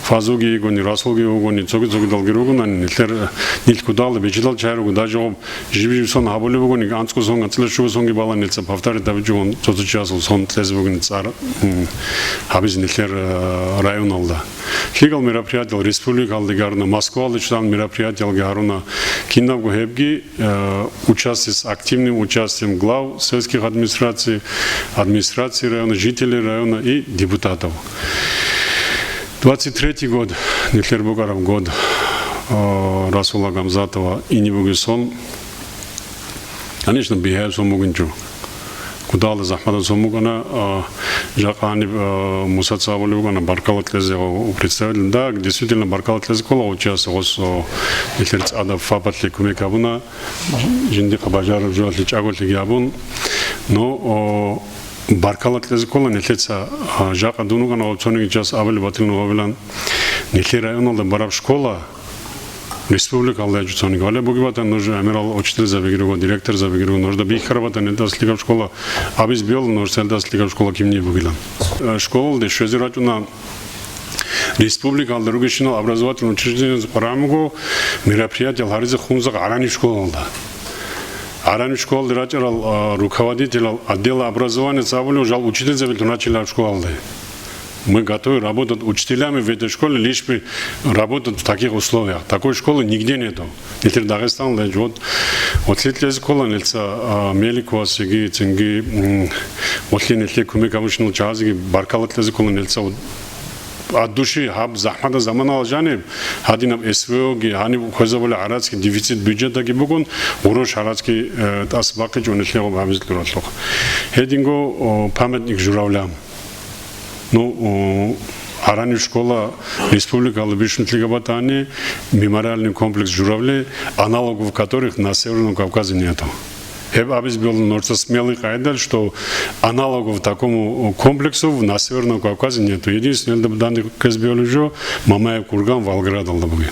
Фазуги йигони, Расулги вугони, цоги-цогидалги ругонани, нилъер, нилъ кудалда бечедал чагӀи руго, даже гъоб жиб-жиб сон гьабулеб бугони, анцӀго сон, анцӀила щуго сонги балан нилъ повторить гьабичӀого цо-цо чиясул сон кьезе бугин цӀар, м, гьабизе нилъер, э, районалда. Лъигал мероприятиял республикалдаги гьаруна, Москвалда чӀван мероприятиялги гьаруна, кинабго гьебги, э, участие с активным участием глав сельских администраций, администрации района, жителей района и депутатов. Двадцать третий год, нилъер букӀараб год, а, Расула Гамзатова ине бугеб сон, конечно, бигьаяб сон бугинчӀо. Кудалда захӀматаб сон букӀана, а, жакъа гьаниб, а, Мусаца абулеб букӀана баркала кьезе гъо-, представитель. Да, действительно, баркала кьезе ккола гъо чияс гъос, о, нилъер цӀадаб фабалъе кумек гьабуна, жиндихъа бажараб жоялъе чӀаголъиги гьабун. Но, о, баркала кьезе ккола нилъеца, а, жакъа дун вукӀана гъо цониги час абулеб батилан гъобилан. Нилъер районалда бараб школа, республикалда гьечӀо цониги. Гьале бугеб батани, нуж гӀемерал учительзабиги руго, директорзабиги руго, нужда бихьараб батани, нилъеца лъикӀаб школа абизе бегьула, нужеца лъикӀаб школа кибни бугилан. Э, школалде щвезе рачӀуна республикалда ругищинал образовательный учреждениезе къваригӀун буго мероприятиял гьаризе Хунзахъ ГӀараниб школалда. ГӀараниб школалде рачӀарал, а, руководителял отдела образованияца абулеб, жал учительзабилъун рачила гьаб школалде. Мы готовы работать учителями в этой школе, лишь бы работать в таких условиях. Такой школы нигде нету. Нилъер Дагъистаналда гьечӀо. Вот, вот лъикӀлъизе ккола нилъеца, а, Меликовасеги, цинги, м, гьелъие нилъее кумек гьабурщинал чагӀазеги баркала кьезе ккола нилъеца. Вот, от души гьаб захӀматаб заманалда жаниб, гьадинаб СВОги, гьаниб хвезабулеб гӀарацги, дефицит бюджетаги бугун, гъурущ гӀарацги, э, тӀаса бахъичӀо нилъее гъоб гьабизе кьуралъухъ. Гьединго, о, памятник журавлям. Ну, о, гӀараниб школа республикалда бищун лъикӀаб батани, мемориальный комплекс журавли, аналогов которых на Северном Кавказе нету. Гьеб абизе бегьула нужеца смелый къайдал, что аналогов такому комплексу на Северном Кавказе нету. Единственное, гьелда данде ккезе бегьулеб жо Мамаев курган Волгоградалда бугеб.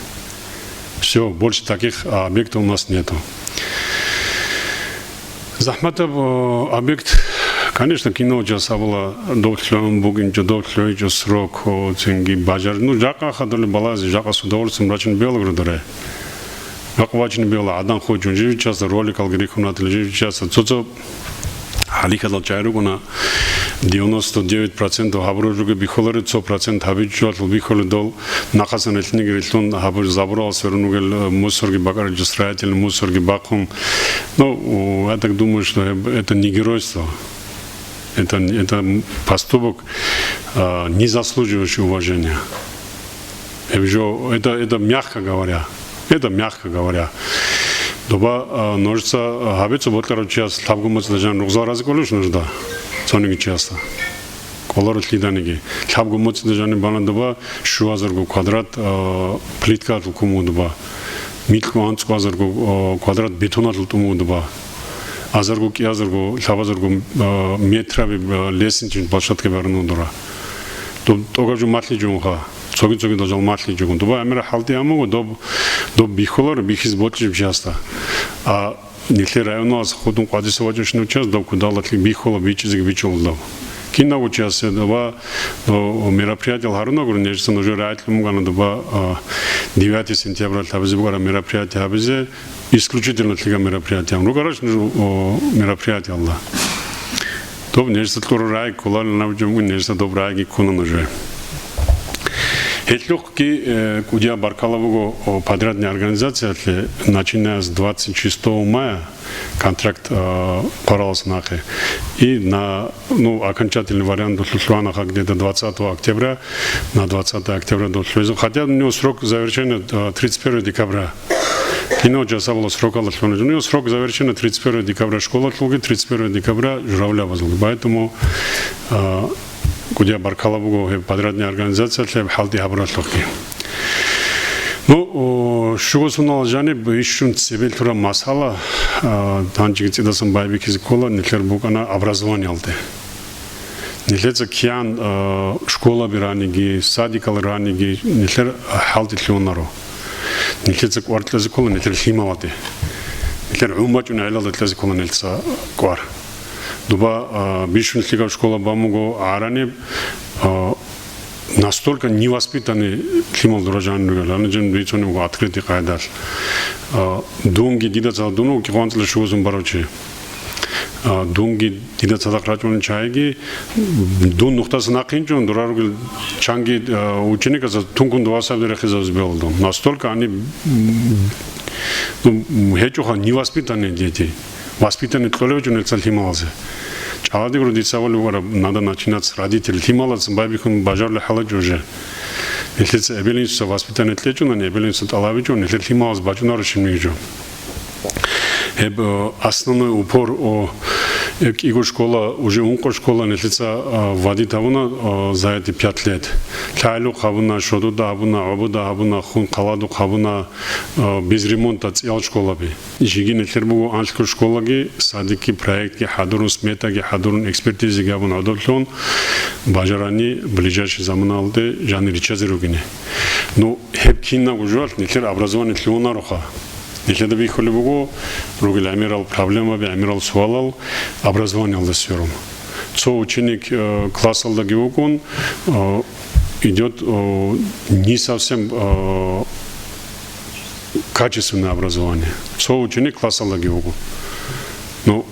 Всё, больше таких, а, объектов у нас нету. ЗахӀматаб, о, объект, конечно, кинав час абула, доб лъугӀун бугинчӀо, доб лъугӀичӀо срок, о, цинги бажар-, ну, жакъа хадурлъи балазе, жакъа с удовольствием рачун бегьула гуро дуре. Жакъа бачун бегьула, гӀадан хучун, жив чиясда роликалги рихьун ратила, жив чиясда цо-цо гьалихьадал чагӀи ругона, девяносто девять процентов гьабураб жоги бихьулари, цо процент гьабичӀолъул бихьули дол нахъасан рилълъиниги рилълъун гьабур-, забуралас верун вугел, э, мусорги бакӀарилчи, строительный мусорги бахъун. Ну, у, я так думаю, что это не геройство. Это, это поступок, а, не заслуживающий уважения. Гьеб жо, это, это мягко говоря. Это мягко говоря. Доба, а, нужеца, а, гьабица бокьарав чияс лъабго моцӀида жанир ругъзал разе кӀолищ нужда? Цониги чиясда. КӀоларо лъиданиги. Лъабго моцӀида жанир бана доба щуазарго квадрат, а, плиткалъул куму доба. Микьго анцӀго азарго, а, квадрат бетоналъул тӀуму доба. Азарго кӀиазарго, лъабазарго, а, метраби, а, лестничный площадка барун дура. Доб тӀогаб жо малъичӀо унха. Цоги-цогидал жал малъичӀогун. Доба гӀемерал хӀалтӀи гьамуго, доб, доб бихьуларо, бихьизе бокьичӀеб чиясда. А нилъер районалдаса хутӀун къватӀиса вачӀунщинав чияс доб кудалалъе бихьула, бичӀчӀизеги бичӀчӀула доб. Кинавго чиясе доба, о, мероприятиял гьарунагури, нижеца нужер рагӀи лъун бугана доба, а, девятое сентябралъ гьабизе букӀараб мероприятие гьабизе, исключительно лъикӀаб мероприятие. Ругоанищ нуж, о, мероприятиялда? Доб нижеца кьураб рагӀи кколарилан абичӀо бугин, нижеца доб рагӀиги ккуна нужее. Гьелъухъги, э, кӀудияб баркала буго, о, подрядный организациялъе, начиная с двадцать шестого мая контракт, э, хъваралас нахъе. И на, ну, окончательный вариант долъул лъугьана где-то двадцатого октября, на двадцатое октября долъузе. Хотя у него срок завершения, э, тридцать первого декабря. Кинав чияс абула срокалда лъугьана. Ну, срок завершения тридцать первого декабря школалъулги, тридцать первого декабря журавлябазулги. Поэтому, а, кӀудияб баркала буго гьеб подрядный организациялъе гьеб хӀалтӀи гьабуралъухъги. Ну, о, щуго соналъ жаниб ишщун цебе лъураб масъала, а, гьанжеги цӀидасан байбихьизе ккола, нилъер букӀана образованиялде. Нилъеца киян, а, школаби раниги, садикал раниги, нилъер хӀалтӀи лъугьунаро. Нилъеца кӀвар кьезе ккола нилъер лъималазде. Нилъер гӀун бачӀунеб гӀелалда кьезе ккола нилъеца кӀвар. Доба, а, бищун лъикӀаб школа бан буго гӀараниб, а, настолько невоспитанный лъимал дора жанир ругел. Гьанже дицунеб буго открытый къайдалъ. А, дунги дида цадахъ, дун вукӀи къванцӀила щугузун барав чи. А, дунги дида цадахъ рачӀунел чагӀиги, дун нухдасан нахъинчӀун, дора ругел чанги, а, учениказ тункун дова саб рехизабизе бегьула дун. Настолько они, м, ну, гьечӀоха невоспитанные дети. Воспитанный кьолев гьечӀо нилъеца лъималазе. ЧӀаладигуро дица абулеб буго, надо начинать с родителей. Лъималаца байбихьун бажарулеб хӀалачӀо уже. Нилъеца эбел-инсуца воспитание кьечӀунани, эбел-инсуца тӀалабичӀо, нилъер лъималаз бачӀунаро щибниги жо. Гьеб, э, основной упор, о, э, кӀиго школа, уже ункъо школа нилъеца, э, вводить гьабуна, э, за эти пять лет. ЛъагӀелухъ гьабуна, Шодуда гьабуна, ГӀобода гьабуна, Хун хъаладухъ гьабуна, э, без ремонта цӀиял школаби. Жеги нилъер буго анлъго школаги, садикги, проектги хӀадурун, сметаги хӀадурун, экспертизаги гьабун гӀодоблъун, бажарани ближайший заманалде жанир риччазе ругине. Ну, гьеб кинабго жоялъ нилъер образование лъугьунароха. Нилъеда бихьулеб буго ругел гӀемерал проблемаби, гӀемерал суалал образованиялда сверун. Цо ученик, э, классалдаги вукӀун, э, идёт, э, не совсем, э, качественное образование. Цо ученик классалдаги вуго. Ну,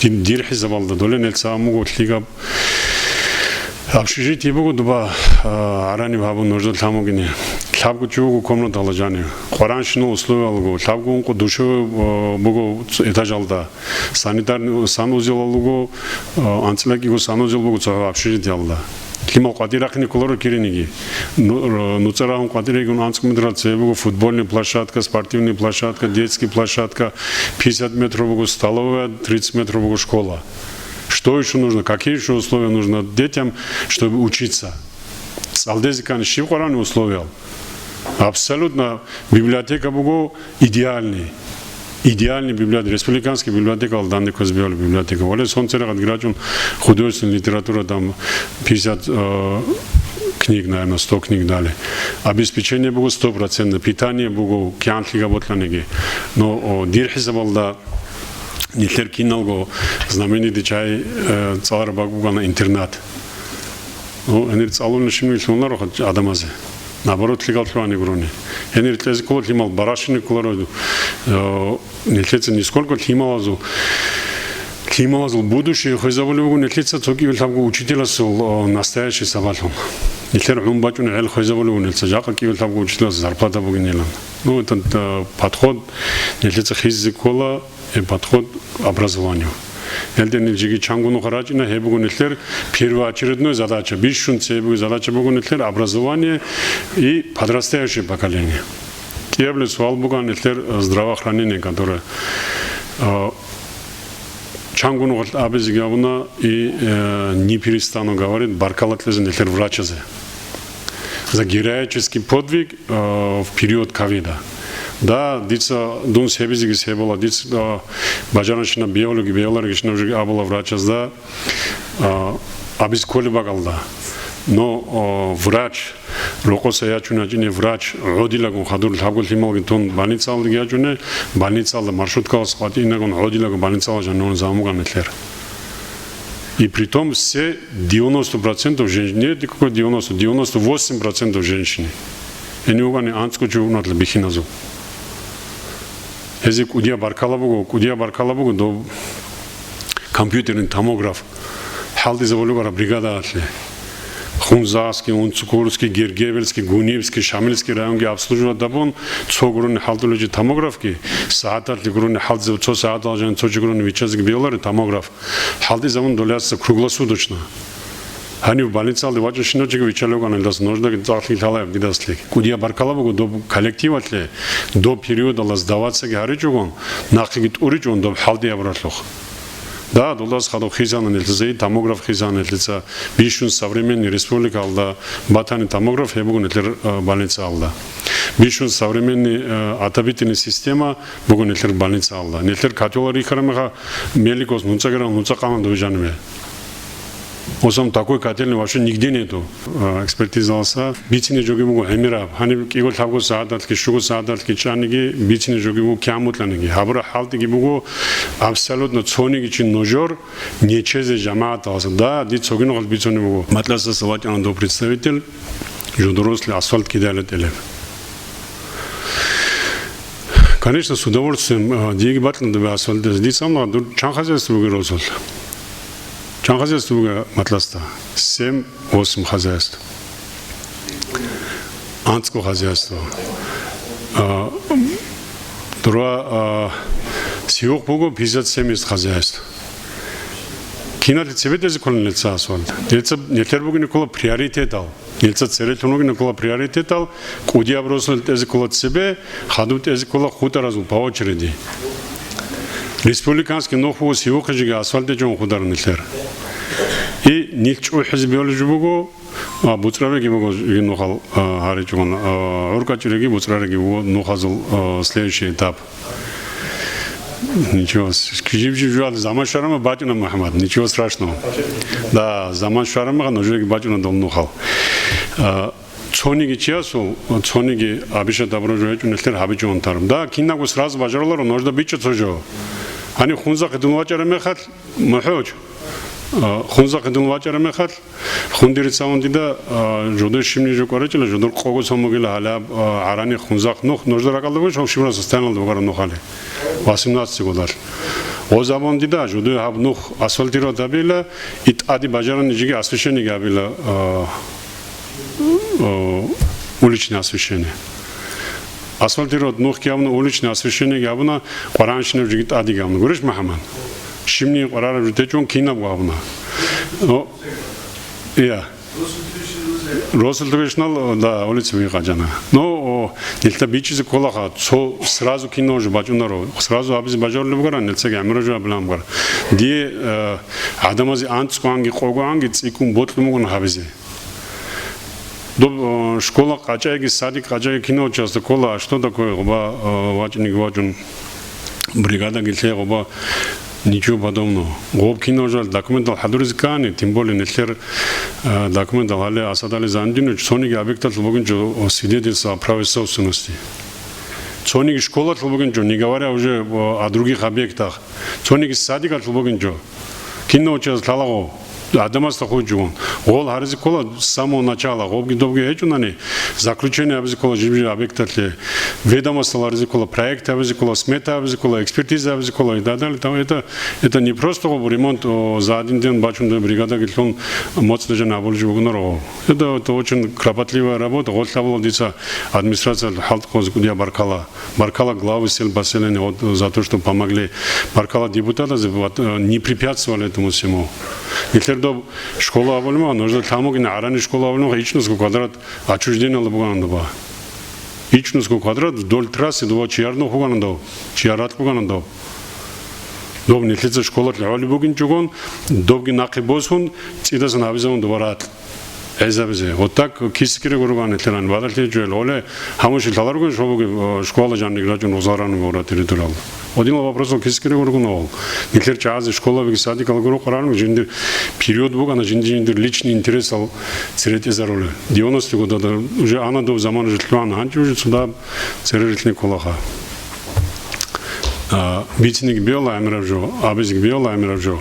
дин-, дир хӀисабалда доле нилъ цаан буго лъигаб общежитие буго дуба, а, гӀараниб гьабун нужда лъан бугине. Лъабго чи вуго комнатала жанив. Къваранщинал условиялго, лъабго ункъо душевой, а, буго этажалда. Санитарный санузелал вуго, а, анцӀила кӀиго санузел буго цохӀо общежитиялда. Лъимал къватӀир рахъине кколаро кириниги. Ну-, р-, нуцӀа рагьун къватӀир регун анцӀ метрал цебе буго футбольный площадка, спортивный площадка, детский площадка, пятьдесят метров буго столовая, тридцать метров буго школа. Что ещё нужно? Какие ещё условия нужно детям, чтобы учиться? ЦӀалдезе ккани щиб къварани условиял? Абсолютно библиотека буго идеальный. Идеальный библиотека, республиканский библиотека, данде квезбиола библиотека. Вале сон церехъад гирачун художественная литература, там пятьдесят, э, книг, наверное, сто книг дали. Обеспечение буго стопроцентное, питание буго кянлъи габотланиги. Но, о, дир хӀисабалда нилъер киналго знаменитый чай, э, цӀалараб бакӀ бугана интернат. Ну, гьенир цӀалулел щибниги лъугьунаро гьанчӀ адамазе. Наоборот, лъигал лъугьани гурони. Гьенир кьезе ккола лъимал, баращине кколаро, э, нилъеца нисколько лъималазул, лъималазул будущее хвезабулеб буго нилъеца цо кӀиго лъабго учителасул, э, настоящий сабаблъун. Нилъер гӀун бачӀунеб гӀел хвезабулеб буго нилъеца жакъа кӀиго лъабго учителасул зарплата бугинилан. Ну, это, э, подход нилъеца хизе ккола. Э, подход к образованию. Гьелде нилъ жеги чанго нухъа рачӀина, гьеб буго нилъер первоочередной задача, бищун цебеги задача буго нилъер образование и подрастающее поколение. КӀиабилеб суал буган нилъер, э, здравоохранение, которое, э, чанго нухалъ абизе гьабуна и, э, не перестану говорить, баркала кьезе нилъер врачазе. За героический подвиг, э, в период ковида. Да, дица дун гьебизеги гьебала, дица, э, бажаранщина биологи, биологи шинаб жеги абула врачазда, э, абизе кколеб бакӀалда. Но, э, врач, рокъоса ячун ячӀине врач, гӀодилагун хадур лъабго лъималги тун больницаялдаги ячӀуне, больницаялда маршруткалас къватӀинагун гӀодилагун больницаялда жаниван заман буган нилъер. И притом все девяносто процентов женщины. Нет, какой девяносто, девяносто восемь процентов женщины. Гьенив вукӀани анцӀго чи вукӀунатлъи бихьиназул. Гьезие кӀудияб баркала буго, кӀудияб баркала буго доб компьютерный томограф хӀалтӀизабулеб бугеб бригадаялъе. Хунзахский, Унцукурский, Гергебельский, Гунибский, Шамильский районги обслуживать гьабун, цо гурони хӀалтӀулев чи томографги, сагӀаталъе гурони хӀалтӀизаб-, цо сагӀаталъ жаниб цо чи гурони виччазеги бегьуларо томограф. ХӀалтӀизабун долеяса круглосуточно. Гьанив больницаялде вачӀунщинав чиги виччалев вукӀана илдас нуждаги цӀакълъи лъалаяб дидаслъи. КӀудияб баркала буго доб коллективалъе, доб периодалда сдаваться-ги гьаричӀогон, нахъеги тӀуричӀогон доб хӀалтӀияб ралъухъ. Да, долдас хадуб хисана нилъеца, и томограф хисана нилъеца, бищун современный республикаялда батани томограф гьеб буго нилъер, э, больницаялда. Бищун современный, э, отопительный система буго нилъер больницаялда. Нилъер котёл рихьараб мехалъ меликос нуцӀа геран нуцӀа къаман дубе жанибе. Осам такой котельный вообще нигде нету. Э, экспертизаласа бицине жоги буго гӀемераб. Гьаниб кӀиго лъабго сагӀаталъги, щуго сагӀаталъги чӀаниги бицине жоги буго кямутлъаниги. Гьабураб хӀалтӀиги буго абсолютно цониги чи нужер нечезе жамагӀаталаса. Да, дица цоги нухалъ бицунеб буго. Матласаса вачӀана дов представитель, жодорослъи асфальт кидалетӀилеб. Конечно, с удовольствием, а, диеги бакьана дубе асфальтазе. Дица амма дур чан хозяйство бугеб росулъ? Чан хозяйство бугеб Матласда? Семь-восемь хозяйств. АнцӀго хозяйство. А, дура, а, сиухъ буго пятьдесят-семьдесят хозяйств. Киналъе цебетӀезе кколин нилъеца асфальт? Нилъеца, нилъер бугин ккола приоритетал. Нилъца церелъун вугин ккола приоритетал, кӀудияб росулел тӀезе ккола цебе, хадуб тӀезе ккола хутӀаразул по очереди. Республиканский нух вуго сивухъе жеги асфальт гьечӀун хутӀараб нилъер. И нилъ чӀухӀизе бегьулеб жо буго, а, буцӀрареги буго жеги нухал, а, гьаричӀун, а, гӀуркӀачӀареги буцӀрареги буго нухазул, а, следующий этап. Ничего, с-, жиб-жиб жугьал заман щварама бачӀуна, МухӀаммад, ничего страшного. Да, заман щварама нужеги бачӀуна дол нухал. А, цониги чиясул, цониги абиша добро жо гьечӀун нилъер гьабичӀун тараб. Да, кинабго сразу бажаруларо, нужда бичӀчӀа цо жо. Гьаниб Хунзахъе дун вачӀараб мехалъ, МухӀуч, а, Хунзахъе дун вачӀараб мехалъ, Хундирица ван дида, а, жодой щибни жо кӀваричӀила, жодор къого цо могила гьалаб, а, гӀарани Хунзахъ нух, нужда ракӀалда гуш, общий состояниялда бугара нухали. Восемнадцать годалъ. О забан дида, жодой гьаб нух асфальтировать гьабила, и тӀаде бажарани жиги освещениеги гьабила, а, а, уличное освещение. Асфальтировать нухги гьабуна, уличное освещениеги гьабуна, къваранщинаб жиги тӀадеги гьабуна. Гурищ, МухӀаммад? Щибни къварараб жо течӀун кинабго гьабуна. О, я. Росулъ вишнал, да, улица буги къачана. Ну, о, нилъда бичӀчӀизе кколаха, цо сразу кинабго жо бачӀунаро. Сразу гьабизе бажарулеб бугара, нилъеги гӀемераб жо гьабилан бугара. Дие, э, гӀадамазе анцӀгоанги къогоанги цӀикӀкӀун бокьун бугони гьабизе. Доб, э, школа къачӀайги, садик къачӀайги кинабго часто ккола, а что такое гъоба, э, вачӀинеги вачӀун, бригадаги лъе гъоба, ничего подобного. Гъоб кинабго жал документал хӀадуризе ккани, тем более нилъер, э, документал гьале Асад Али Зандинович цониги объекталъул бугинчӀо свидетельство о праве собственности. Цониги школалъул бугинчӀо, не говоря уже о, о других объектах. Цониги садикалъул бугинчӀо. Кинабго чияс лъалаго, гӀадамасда хурчӀун. Гъол гьаризе ккола с самого начала, гъобги добги гьечӀунани, заключение абизе ккола жиб-жиб объекталъе, ведомостал гьаризе ккола, проект абизе ккола, смета абизе ккола, экспертиза абизе ккола и так далее. Там это, это не просто гъоб ремонт, о, за один день бачун бригадаги лъун моцӀ лежан абулеб жо бугонаро. Это, это очень кропотливая работа. Гъолъ абула дица администрациялъ хӀалтӀухъазе кӀудияб баркала. Баркала главы сел поселений, вот, за то, что помогли. Баркала депутатазе, вот, э, не препятствовали этому всему. Нилъер доб школа абулеб мехалъ, нужда лъан бугин гӀарани школа абулеб мехалъ, ичӀнусго квадрат отчуждениялда бугана доба. ИчӀнусго квадрат вдоль трассы доба чияр нух бугана доб, чияр ракь бугана доб. Доб нилъеца школалъ гӀолеб бугинчӀогон, добги нахъе босун, цӀидасан гьабизабун доба ракь. ГӀезабизе. Вот так кисикире гурган лъилан бадалъи жуел. Оле, гьамуши лъаларгун шобуги, э, школа жанник рачун рузаран гора территориал. Одинла вопросал кисикире гургун ол. Нилъер чагӀазе школабиги садикал гуру къаран жиндир период бугана жинди-жиндир личный интересал церетӀезаруле. Девяностые года уже ана дов заман уже лъугьана, гьанчи уже цуда церерилъни кколаха. А, бициниги бегьула гӀемераб жо, абизги бегьула гӀемераб жо.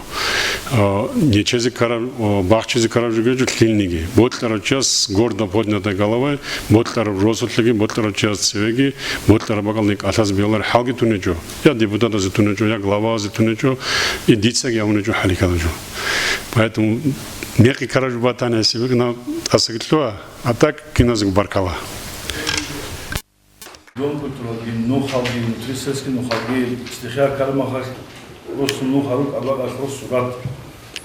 А, нечезе ккараб, о, бахчизе ккараб жо гьечӀо лъилниги. Бокьарав час гордо поднятой головой, бокьараб росулъеги, бокьарав час цевеги, бокьараб бакӀални кӀалъазе бегьулари хӀалги тунечӀо. Я депутатазе тунечӀо, я главазе тунечӀо, и дицаги гьавунечӀо хӀалихьала жо. Поэтому мекъи ккараб жо батани гьесибигна тӀасаги лъугьа, а так киназего баркала. Дом культуралги, нухалги, внутрисельский нухалги, стихия кармахалъ, росу нуха рукӀа бакӀалъ росу рат.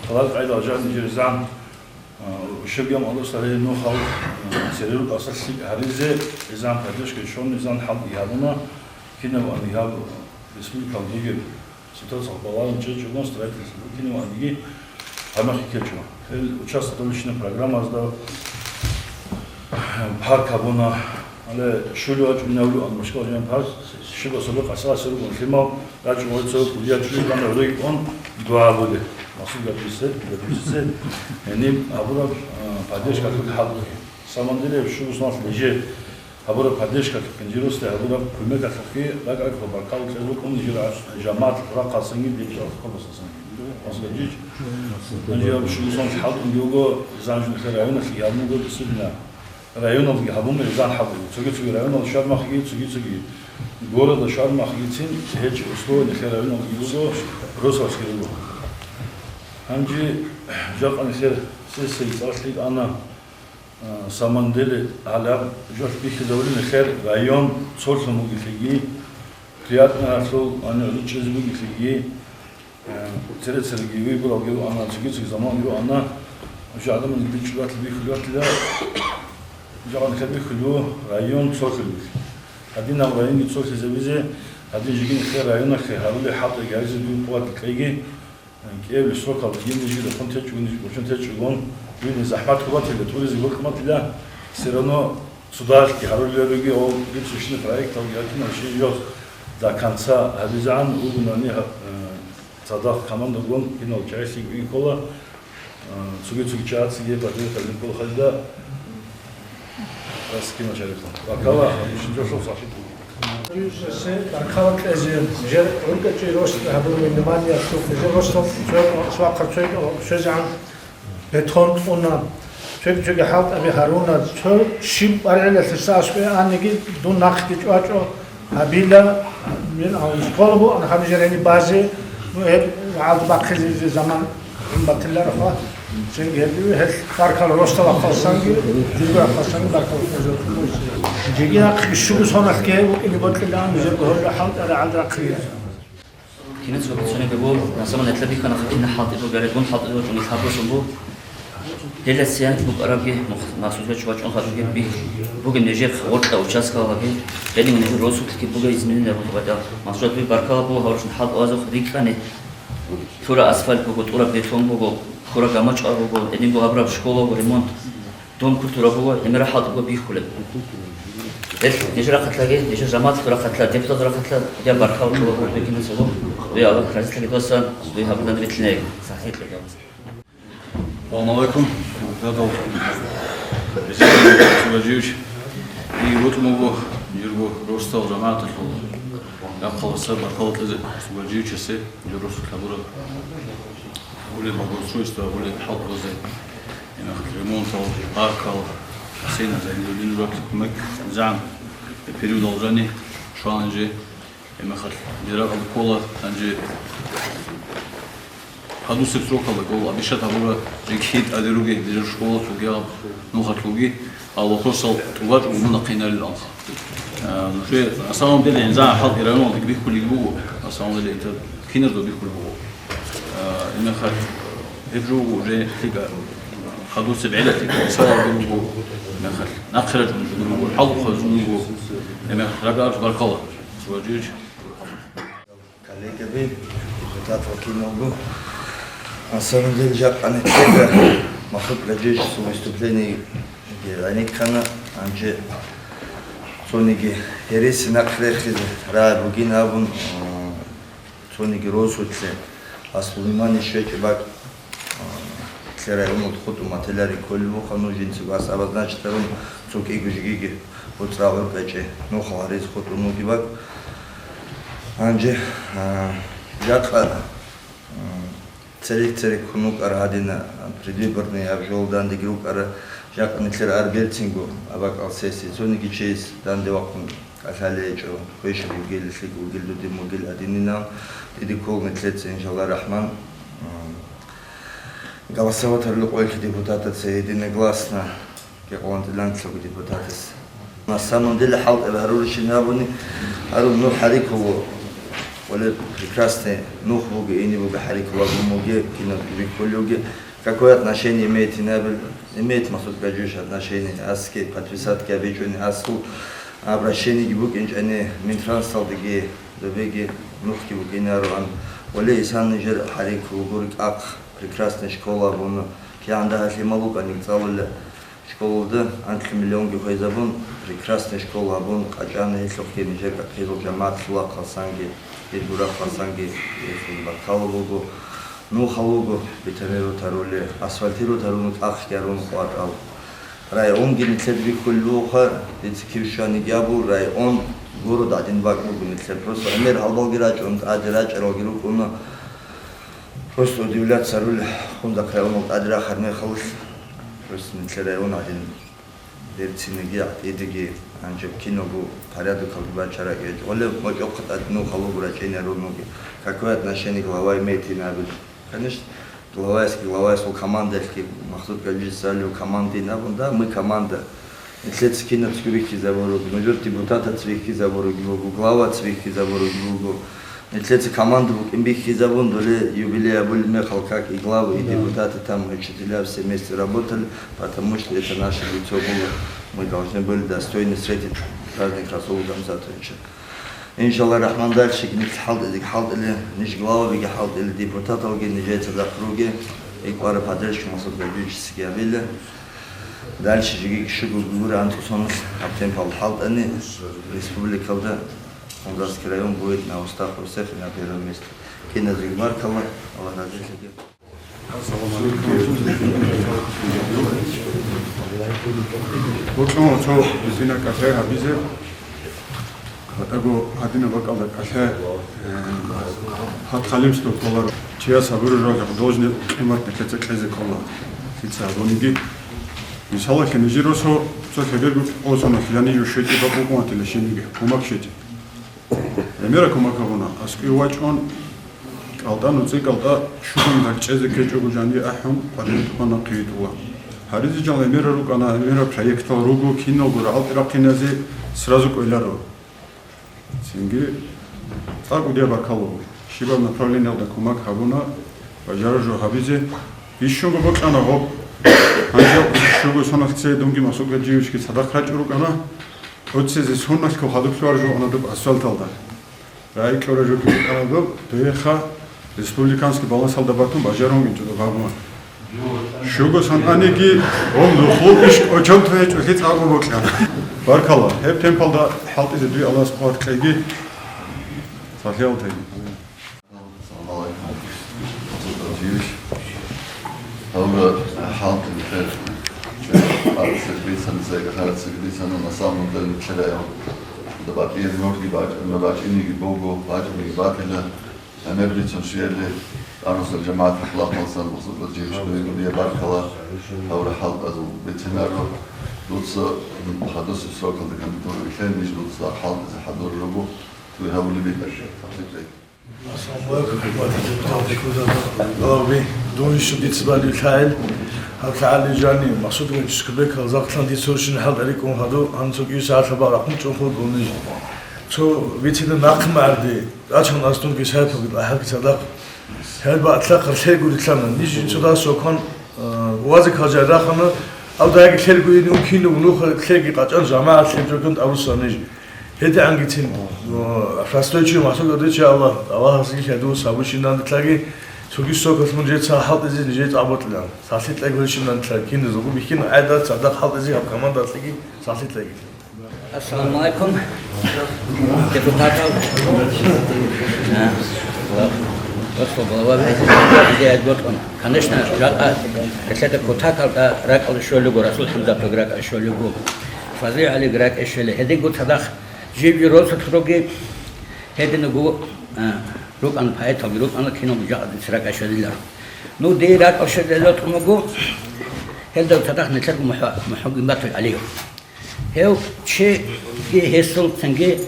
Халал къайдал жан нижеризан, а, шебгам алусаре нухал, а, цере рукӀаса лъикӀ гьаризе, изан поддержка чон, изан хӀалкӀи гьабуна, кинав ани гьаб республикал дигеб. Ситуация балагьун чӀечӀого строительство букине ва диги гьанахъе ккечӀо. Гьел участок уличной программазда парк гьабуна, гьале щули вачӀун явлуан башкала жан парк, щибасулеб къасасе ругун лъимал рачӀун гъой цо кӀудиял чӀужуган гӀодойгун дугьа гьабулеб. Масул габизе, габизе, гьениб гьабураб, а, поддержка ккун хӀалбухъе. Самандире щугусналъ леже. Гьабураб поддержкалъухъе, жирусде гьабураб кумекалъухъе ракӀалъухъ баркал кьел рукӀун жир жамагӀат рахъалсанги, декӀалъухъ каласасанги. Масгьадич, гьанже аб шугусан хӀалтӀунги вуго, занжу нилъер районалъги гьабун буго, действительно, районалги гьабун буго, зан хӀалтӀунги. Цоги-цоги районал шармахги, цоги-цоги города шармахгицин гьечӀ условия нилъер районалги буго, росалъги буго. Гьанже жакъа нилъер сессия цӀалъи ана. А, Самандели гьалаб жо бихьизавулин хер район цолъун бугелъиги, приятно гьалъул гьанив гьечӀезе бугелъиги, а, цере-цереги выборалги руана, цоги-цоги заманги руана, жо адамазги бичӀчӀулатлъи бихьулатлъила, Жагьан хӀебихьулев район цохилбихьи. Гьадинаб районги цохизабизе, гьадин жигин хе районалъе гьарулел хӀалтӀиги гьаризе дуе къуват кьеги, кӀиабилеб срокалда гьедин жиги рахун течӀогон, жиги бочун течӀогон, дуе захӀмат гьабатила, тӀуризе гьоркьматила, все равно цо дагьалъги гьарулел ругел, гьеб цо щинаб проекталги гьатӀинал щиб жо до конца гьабизегӀан вугони гьаб-, э, цадахъ командагун кинал чагӀилъи гуин ккола, э, цоги-цоги чагӀацаги батури хадин ккола хадида, раскина чарихъун. Баркала, гьаб ишин жо шо сахит. Баркала кьезе, жер гӀуркӀачӀи рост гьабун внимание, жер ростал цоял свахъа цоял щвезегӀан. Бетон кьуна, цоги-цоги хӀалтӀаби гьаруна, цо щиб баргӀилалъе саасбе аниги, дун нахъги чӀвачӀо, гьабила, мин, а, школа бугӀан гьабижарани базе, ну, гьеб гьалда бахъизе заман гӀун батиларо ха, цинги гьеб гьел баркал ростала хъалсанги, жугура хъалсанги баркал хъалсанги. Жеги нахъги щугу соналъги гьев вукӀине бокьилаан, жего гьорда хӀалтӀара гӀалда рахъизе. Кинец ва бицунеб буго, на самом деле, бихьана хатӀина хӀалтӀи бугеб, гун хӀалтӀи вачӀун лъабго сон буго. Гьелда сиянт букӀарабги, махсусга чӀвачӀун хадубги, бугеб нижер гъоркьа участкалаги, гьелин нижер росулъги бугеб изменение батӀа. Махсус, дуе баркала буго, гьаврушин хӀалтӀи вазухъ рикӀкӀани. Лъура асфальт буго, тӀура бетон буго, хьура гамачӀа буго, гьединго гьабураб школа буго, ремонт. Дом культура буго, гӀемерал хӀалтӀи буго бихьулеб. Гьеб нижер рахъалъаги, нижер жамагӀаталъул рахъалъа, депутаталъул рахъалъа, я баркал чӀола буго, дуе кинацаго, дуе Аллагь разилъаги досан, дуе гьабураб данде битӀилъинаги. Саламалайкум, депутатал Гьасанов Сулажиевич. И вукӀун вуго, жирго росдал жамагӀаталъул рахъалдаса баркал кьезе Сулажиевичасе, жир росулъ гьабураб. Гьабулеб благоустройство, гьабулеб хӀалтӀуразе, гьеб мехалъ ремонтал, паркал, бассейнал, гьединал кумек, зан, периодал жани, шваланже, гьеб мехалъ берагъал ккола, гьанже гьадусеб срокалда ккола, обещать гьабура, жеги тӀаде ругел, дирер школалъулги, нухалъулги, а вопросал тӀубачӀого мун нахъе гьарилан. А, нужее, на самом деле, гӀинза хӀал Иран валдеги бихьулеб буго, на самом деле, это киназда бихьулеб буго. А, гьеб мехалъ, гьеб жо уже лъикӀа, хадусеб гӀелалъе мисалалги руго, гьеб мехалъ нахъе рачӀун жо руго, хӀалухъа жо руго, гьеб мехалъ рагӀараб баркала, Сулажиевич. Коллегаби, депутат вакилалгу. На самом деле, жакъа нилъеда Махмуд Гаджиевичасул выступлениеги гӀенеккана, гьанже цониги гьереси нахъ рехизе рагӀи бугин абун, а, цониги росулъе аслу внимание щвечӀеб бакӀ. Нилъер районалда хутӀун материал рекколеб буха, ну, жинцаго ас обозначить гьарун, цо кӀиго жигиги гъоцӀрагӀур кьечӀеб нухал гьаризе хутӀун вугеб бакӀ. Гьанже, а, жакъа, а, церек-цереккун вукӀара гьадина, предвыборный абжолдандеги рукӀара, жакъа нилъер ар берцинго абакӀал сессия, цониги чияс данде вахъун кӀалъалей гьечӀо, квешаб вугел, лъикӀ вугел, дудин вугел, гьадининал, диде ккола нилъеца, иншалла рахман. Голосовать гьарулел къоялъе депутатаца единогласно, кӀикъоялда тӀиланлъего депутатас. На самом деле, хӀалтӀи гьарурищин абуни, гьарун нур хӀарикулу, оле прекрасный нух буго, ине буго, хӀарикулаго муге, кинаб бихьулевги. Какое отношение имеет инабил? Имеет, Махсуд Гаджиевич, отношение, аски подписатки абичӀони, асул обращениеги букӀинчӀани Минтрансалдеги, добеги нухги букӀинароан. Оле исан нижер хӀарикулугури кӀахъ. Прекрасная школа абуна, кигӀан дагьа лъимал вукӀаниг цӀалула. Школалда анлъи миллионги хвезабун, прекрасная школа абун, къачӀана гьелъухъги нижер кӀахъизул жамагӀатлъула хъалсанги, гьел гурахъалсанги, гьелъул баркала буго, нухал вуго, бетонировать гьарули, асфальтировать гьарун, кӀахъги гьарун къватӀал. Районги нилъеда бихьулеб бугоха, дица кив щваниги абу, район, город гӀадин бакӀ буго нилъер. Просто гӀемер гьалбалги рачӀун, тӀаде рачӀаралги рукӀуна. Просто удивляться гьарулел, Хундахъ районал тӀаде рахъараб мехалъ, просто нилъер район гьадин берцинаги, гӀатӀидаги, гьанже киналго порядокалги бачарагӀи гьечӀо. Гьале мочӀохъа тӀад нухал вуго рачӀине гьарун вугеб. Какое отношение глава имеет инабил? Конечно, главаясги, главаясул командаялъги, Махсуд Гаджиевичасул команда инабун, да, мы команда. Нилъеца кинацаго бихьизабуруги, нужер депутатаца бихьизабуруги буго, главаца бихьизабуруги буго. Нилъеца команда букӀин бихьизабун, доле юбилей абулеб мехалъ, как и главы, и депутаты там, учителя все вместе работали, потому что это наше лицо было. Мы должны были достойно встретить праздник Расула Гамзатовича. Иншалла рахман, дальше нилъ хӀалтӀизеги хӀалтӀиле, ниж главабиги хӀалтӀиле, депутаталги нижеца дахъ руге, икӀвара поддержка Масуд Гьажиевичасги гьабила. Дальше жеги щуго гура анцӀусанас гьаб темпалда хӀалтӀани, республикалда Гьунзарский район будет на устах у всех и на первом месте. Киназеги баркалла, Аллагь разилъаги. Бокьун цо бицина кӀалъай гьабизе, гьатӀаго гьадинаб бакӀалда кӀалъай, э, гьад хъалимсдул кколаро. Чияс гьабураб жо должный къимат нилъеца кьезе ккола. Лъица гьабуниги. Мисалалъе, нижер росо цо лъеберго осоналъ яни жо щвечӀеб бакӀ букӀун гьатила щибниги, кумак щвечӀеб. Гьемераб кумак гьабуна, аскӀов вачӀун, кӀалтӀа, нуцӀи кӀалтӀа, щугун ракӀчӀезе ккечӀого жаниб ахӀун, къваригӀел тӀубан нахъе витӀула. Гьаризе жал гьемерал рукӀана, гьемерал проектал руго, киналго рагӀалде рахъиназе сразу кӀвеларо. Цинги цӀакъ кӀудияб баркалла. Щибаб направлениялда кумак гьабуна, бажараб жо гьабизе. Бищунго бокьана гъоб. Гьанже щуго соналъ цее дунги Масуд Гьажиевичги цадахъ рачӀун рукӀана. ТӀоцезе соналъго хадур лъугьараб жо ана доб асфальталда. РагӀи кьураб жо кьуркьана доб, дуеха республиканский балансалда батун бажарун гьечӀо доб гьабун. Щуго сананиги, гъоб нухлу иш кӀочон тугьечӀолъи цӀакъго бокьана. Баркалла, гьеб темпалда хӀалтӀизе дуе Аллагьас къуват кьеги. Саллаллагьу гӀалайгьи. Салам гӀалайкум. Гьавра хӀалтӀи нилъер цӀикӀкӀараб цӀикӀкӀараб бицана, цӀикӀкӀараб цӀикӀкӀараб бицана, на самом деле нилъер гьавда батӀияб нурги бачӀ-, бачӀиниги буго, бачӀиниги батила. Гьаниб бицун щвеялъе, анусал жамагӀат ахлакъалсан бусурбат жиб школиго дие баркала гьавра хӀалтӀазул бицинарро. Дуца хадусеб срокалда кандидатура илъе, ниж дуца хӀалтӀизе хӀадур руго, дуе гьабулеб битӀа. Ассаламу алейкум, хӀурматал депутат, депутат Аллагьби, дун ишо дица балев лъагӀел, гьаб лъагӀалли жани, Масуд Гьажи Скубекал захълъан дица гьоршин хӀалтӀа рикӀкӀун гьаду, гьанцо кӀиса гьалъа барахъун чӀун хургун ниж. Цо бицина нахъ магӀарди, ачан астунги сайпуги, ахӀаги цадахъ. Гьел батлахъа лъел гурилъана, ниж цо дас окон, а, вазе калжай рахана, аб дайги лъел гуини уккине унуха лъелги къачӀан жамагӀат лъел жокан тӀаруса ниж. ГьедигӀангицин, а, простой чи, Масуд Гьажи, Аллагь, Аллагьас гьелъ гьадув сабурщинан дилъаги, цоги сокалъ мун жеца хӀалтӀизе нижее цӀабутӀилан. Сахлъи кьеги гьелщинан дилъаги, киназулгу бихьина гӀайда цадахъ хӀалтӀизе гьаб командалъеги сахлъи кьеги. Ассаламу алейкум. Депутатал. А, ва-, ва-, глава президент. Конечно, жакъа, гьелъеда кутакалда ракӀалде щолего, Расул ХӀамзатовги ракӀалде щолего, Фазил ГӀалиги ракӀалде щоле. Гьединго цадахъ жив-жив росулъ руги, гьединго, а, рукӀана поэталги рукӀана, киналго жакъа дица ракӀалде щвезиларо. Ну, дие ракӀалде щвезиларо тӀумуго, гьелда цадахъ нилъерго МухӀ-, МухӀунгимбатов ГӀалиев. Гьев чиги гьесул цинги,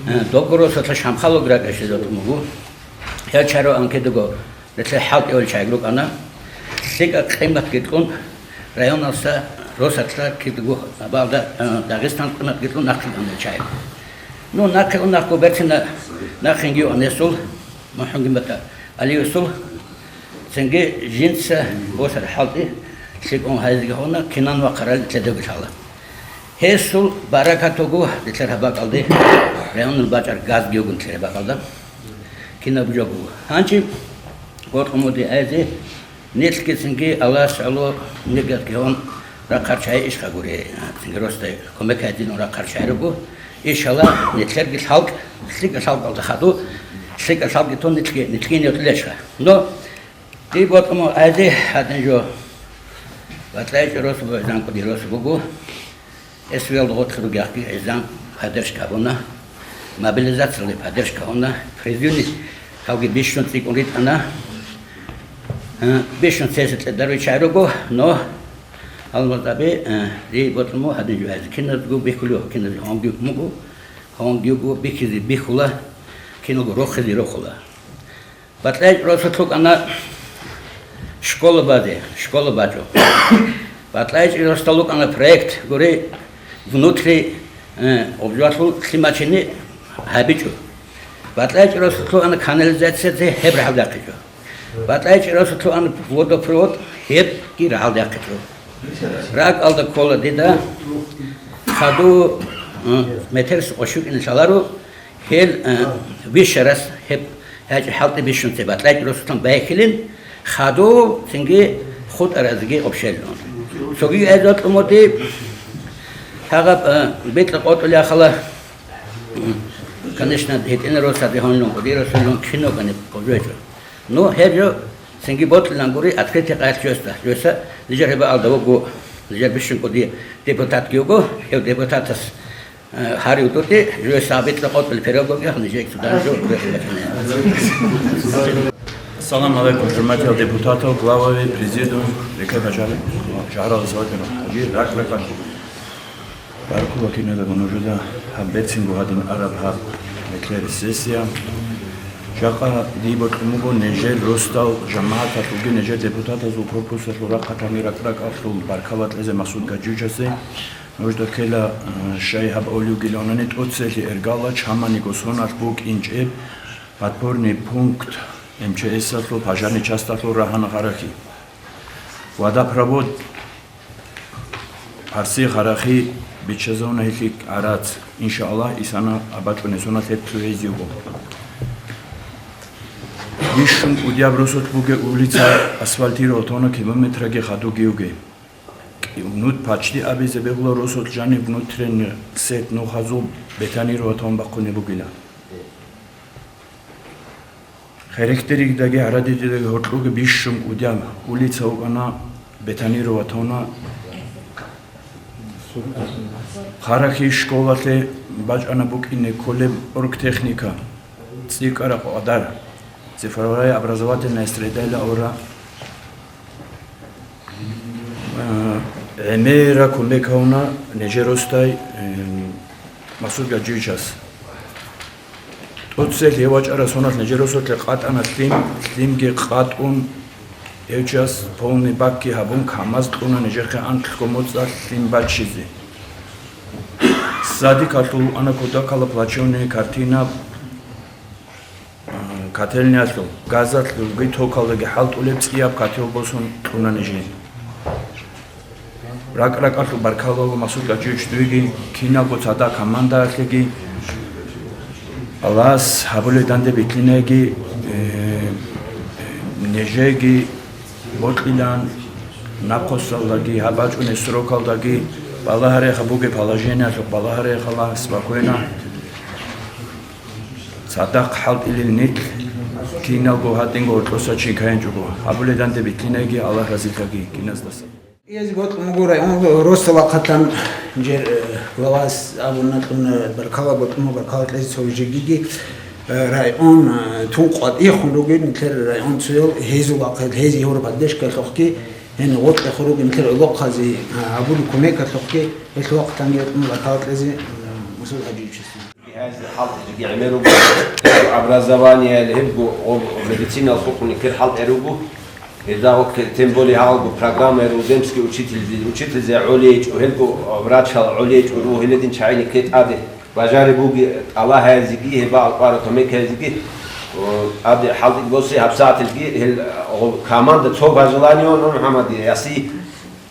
э, Добгоросалъа Шамхаловги ракӀалде щвезаб буго. Гьев чаро анкедаго, нилъер хӀалтӀиялъул чагӀи рукӀана. ЛъикӀа къиматги кьун, районалъа, росалъа кидаго абалда, э, Дагъистан къиматги кьун нахъе ана чагӀи. Ну, нахъе унахъго бертина нахъинги ана гьесул, МухӀунгимбатов ГӀалиевсул. Цинги жинца босар хӀалтӀи лъикӀун гьайзиги гьуна, кинан вахъарал лъедеги лъала. Гьесул баракат вуго нилъер гьаб бакӀалде, районал бачӀар газги вуго нилъер гьаб бакӀалда, кинаб жо буго. Гьанчи бокьун буго гьайзе, нилъги цинги Аллагьас гӀоло нигатги гьун рахъарал чагӀи ишха гури, цинги росда кумек гьайзин рахъарал чагӀи руго. Иншалла, нилъерги лъалкӀ, лъикӀа лъалкӀалда хаду, лъикӀа лъалкӀи тун нилъги, нилъги нилъ лъешха. Но, дие бокьун буго гьайзе гьадин жо. БатӀлайчӀи росу буго, гӀезан кӀуди росу буго. СВО-ялда гъорлъ ругехъги гӀезан поддержка гьабуна. Мобилизациялде поддержка гьуна. Призывникалги бищун цӀикӀкӀун ритӀана. Э, бищун цеса кьедар виччай руго, но гьалмагъзаби, э, дие бокьун буго гьадин жо гьайзе. Киназго бихьулев, киназго гьавунги вукӀун буго, гьавунги вуго, бихьизе бихьула, киналго рохизе рохула. БатӀлайчӀи росулъ рукӀана школа базе, школа бачӀо. БатӀлайчӀи росдал рукӀана проект, гури, внутри, э, обжалъул лъимачине гьабичӀо. БатӀайчӀи росулъ ана канализациязе, гьеб рагӀалдахъичӀо. БатӀайчӀи росулъ ана водопровод, гьебги рагӀалдахъичӀо. РакӀалда ккола дида хаду, э, метерс гъощукьине лъаларо, гьел, э, вищарас гьеб гьачӀи хӀалтӀи бищун цебе батӀайчӀи росулъан байхилин, хаду цинги хутӀаразги общеллъун. Цоги гӀеза кьумуди гьагъаб, э, бикьа къотӀулей ахала. Конечно, гьитӀинал росазе гьанлъун кӀудиясуллъун кино гьаниб гьабулеб гьечӀо. Ну, гьеб жо цинги бокьилан гури, открытый къаялъ жосда. Жоса нижер гьеб алда вуго, нижер бищун кӀудияв депутатги вуго, гьев депутатас, э, гьарив дутӀи, жоса бикьа къотӀулей пирогоги, нижер цӀудан жо. Ассаламу алейкум, хӀурматиял депутатал, главави, президиум, рекеб гьажар, жагьрал саватир гьажи, ракь-ракь. Баркула кинадаго нужеда гьаб берцинго гьадин араб гьаб метлер сессия. Жакъа дие бокьун буго нижер росдал жамагӀаталъулги нижер депутатазул корпусалъул рахъалъани ракӀ-ракӀалъул баркала кьезе Масуд Гаджиевичасе. Нужда ккела, э, щай гьаб олиугиланани тӀоцелъи эргалда чаманиго соналъ букӀинчӀеб подпорный пункт МЧС-алъул пожарный часталъул рагьана гьарахьи. Водопровод Гьарси гьарахьи биччазавуна гьелъи гӀарац. Иншааллагь, исана абачӀунесуна лъеплъу гьезиего. Бищун кӀудияб росулъ бугеб улица асфальтироватана километраги хадуги уге. Нут почти абизе бегьула росулъ жаниб внутренний сет нухазул бетонироватан бахъунеб бугила. Херехтеригдаги гӀарадидедаги гьоркьуги бищун кӀудияб улица вукӀана, бетонироватана. Гьарахьи школалъе бачӀана букӀине кколеб оргтехника, цӀикӀкӀараб къадар, цифровая образовательная средайила ора. Э, гӀемераб кумек гьавуна нижер росдай, э, Масуд Гаджиевичас. ТӀоцел гьев вачӀарасуналъ нижер росулъе къатӀана лъим, лъимги къатӀун, гьев час полный бакки гьабун, КамАЗ кьуна нижехъе анкьго моцӀалъ лъим баччизе. Садикалъул ана кутакалда плачевная картина, котельниялъул, газалъулги токалдаги хӀалтӀулеб цӀияб котел босун кьуна нижее. РакӀ-ракӀалъул баркалла Масуд Гаджиевич дуеги, киналго цадахъ командаялъеги, Аллагьас гьабулеб данде битлъинеги, э, нижееги бокьилан, нахъосалдаги, гьаб бачӀунеб срокалдаги балагьарехъа бугеб положениялъухъ балагьарехъала спокойно. Цадахъ хӀалтӀилел нилъ киналго гьадинго гьоркьоса чи кканчӀого, гьабулеб данде битлъинеги, Аллагь разилъаги киназдаса. Гьезги бокьун буго район росдал вахъалъан жер, э, главас абуна кьуна, баркала бокьун буго, баркала кьезе цо жегиги, э, район, э, тун къватӀихун ругел нилъер район цоял гьезул вахъал, гьез Европа поддержкалъухъги, гьениб гъоркьехун ругел нилъер гӀолохъазе, э, абулеб кумекалъухъги, гьелъул вахъалъанги бокьун буго баркала кьезе, э, Масуд Гаджиевичасда. Гьезул хӀалтӀизеги гӀемер руго, гьебго образование, гьебго гъо-, медицинал хӀукъуни ккер хӀалтӀи руго. Гьезда гъо-, тем более гьалго программа Руземский учительзи, учительзе гӀолейчӀо, гьелго врачал гӀолейчӀо руго, гьеледин чагӀи ккей тӀаде бажари буги, тӀалаб гьезиги, гьебал къваракӀ кумек гьезиги, о, тӀаде хӀалтӀи босе гьабсагӀатилги, гьел, о, команда цо по желанию, ну, МухӀаммад, яси,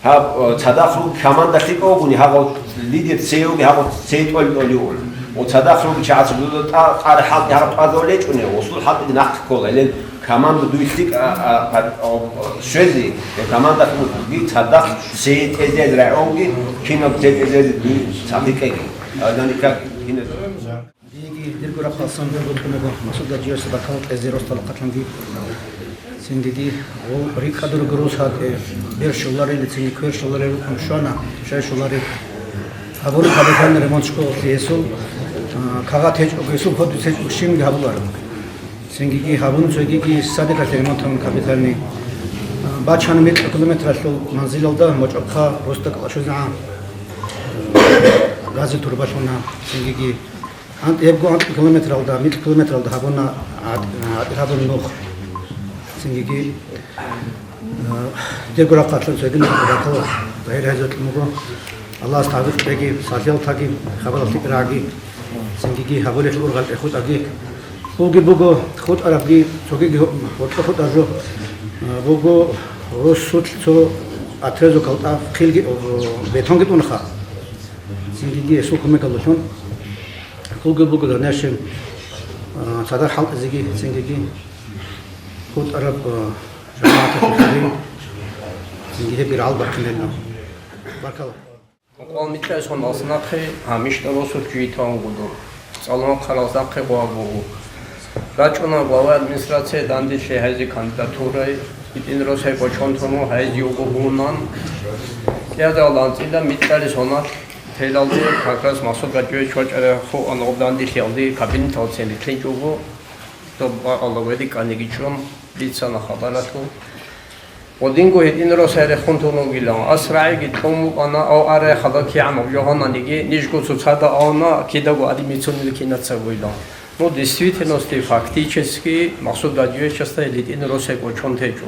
Гьаб, э, цадахъ руги команда лъикӀав вугони, гьагъав лидер цей вуги, гьагъав цей тӀолеб тӀолевун. Ва цадахъ руги чагӀаца дуда тӀа-, тӀаде хӀалтӀи гьаб тӀадав лечӀунев, гъусул хӀалтӀиги нахъе ккола. Гьелел команда дуй лъикӀ, а, а, а, а, щвезе, э, команда дуй цадахъ цей тӀезезе рагӀунги, кинаб цей тӀезезе дуй цадахъ ккеги. Гьадинан как кинаб. Диеги дирго рахъалсан бокьун буго Масуд Гаджиевичасда баркала кьезе росдал вахъалъанги. Цинги ди гъо-, рикӀкӀадурго росдал, э, бер щоларел, цинги квер щоларел рукӀун щвана, щай щоларел. Гьабуна капитальный ремонт школалъе гьесул, а, кагъат гьечӀого, гьесул кодис гьечӀого щибниги гьабуларо. Цинги ди гьабун цогиги садикалъе ремонт гьабун капитальный. А, бачана микьа километралъул манзилалда мочӀухъа росдал кӀалъазегӀан газил турба лъуна. Цинги ди АнкӀ-, гьебго анкьа километралда, микьа километралда гьабуна гьатӀ-, гьатӀир гьабун нух. Цинги, э, дирго рахъалъан цоги баркала, гьайр гьезулъ муго. Аллагьас тавфикъ кьеги, салъал таги, хабалал лъикӀ рагьаги. Цинги гьабулелъул ургъал тӀехутӀаги. Хулги буго хутӀарабги, цогиги гьоркьо хутӀараб жо, а, буго росулъ цо отрезок гьалтӀа хъилги, о, бетонги тӀунаха. Цингиги гьесул кумекалдалъун. Хулги буго данешин, а, цадахъ хӀалтӀизеги, цингиги хутӀараб, а, жамагӀаталъухъги, цинги гьебги рагӀалбахъинилан. Баркала. Къвал микьайсон алсанахъе гьамишда росулъ жуй тавун гудур. ЦӀалун хъаралсахъе гъвабугу. РачӀуна главай администрация данделъи гьайзе кандидатурай, гьитӀин росай кӀочон туну гьайзе юго гунан. КӀиязал анцӀила микьали соналъ телалде как раз Масуд Гаджиевич вачӀарай хъуан гъоб данделъиялде кабинеталцин рилълъинчӀого, доб бакъалда гъведикӀаниги чӀун, бицана хабаралъул. Гъодинго гьитӀинро сайрехун тун вугилан, ас рагӀиги кьун вукӀана, ав арай хадал кигӀан жо гьананиги, нижго цоцазда авна, кидаго гӀадин бицунел кинацагойилан. Ну, действительности, фактически, Масуд Гаджиевичасда гьел гьитӀинро сайгочон течӀо.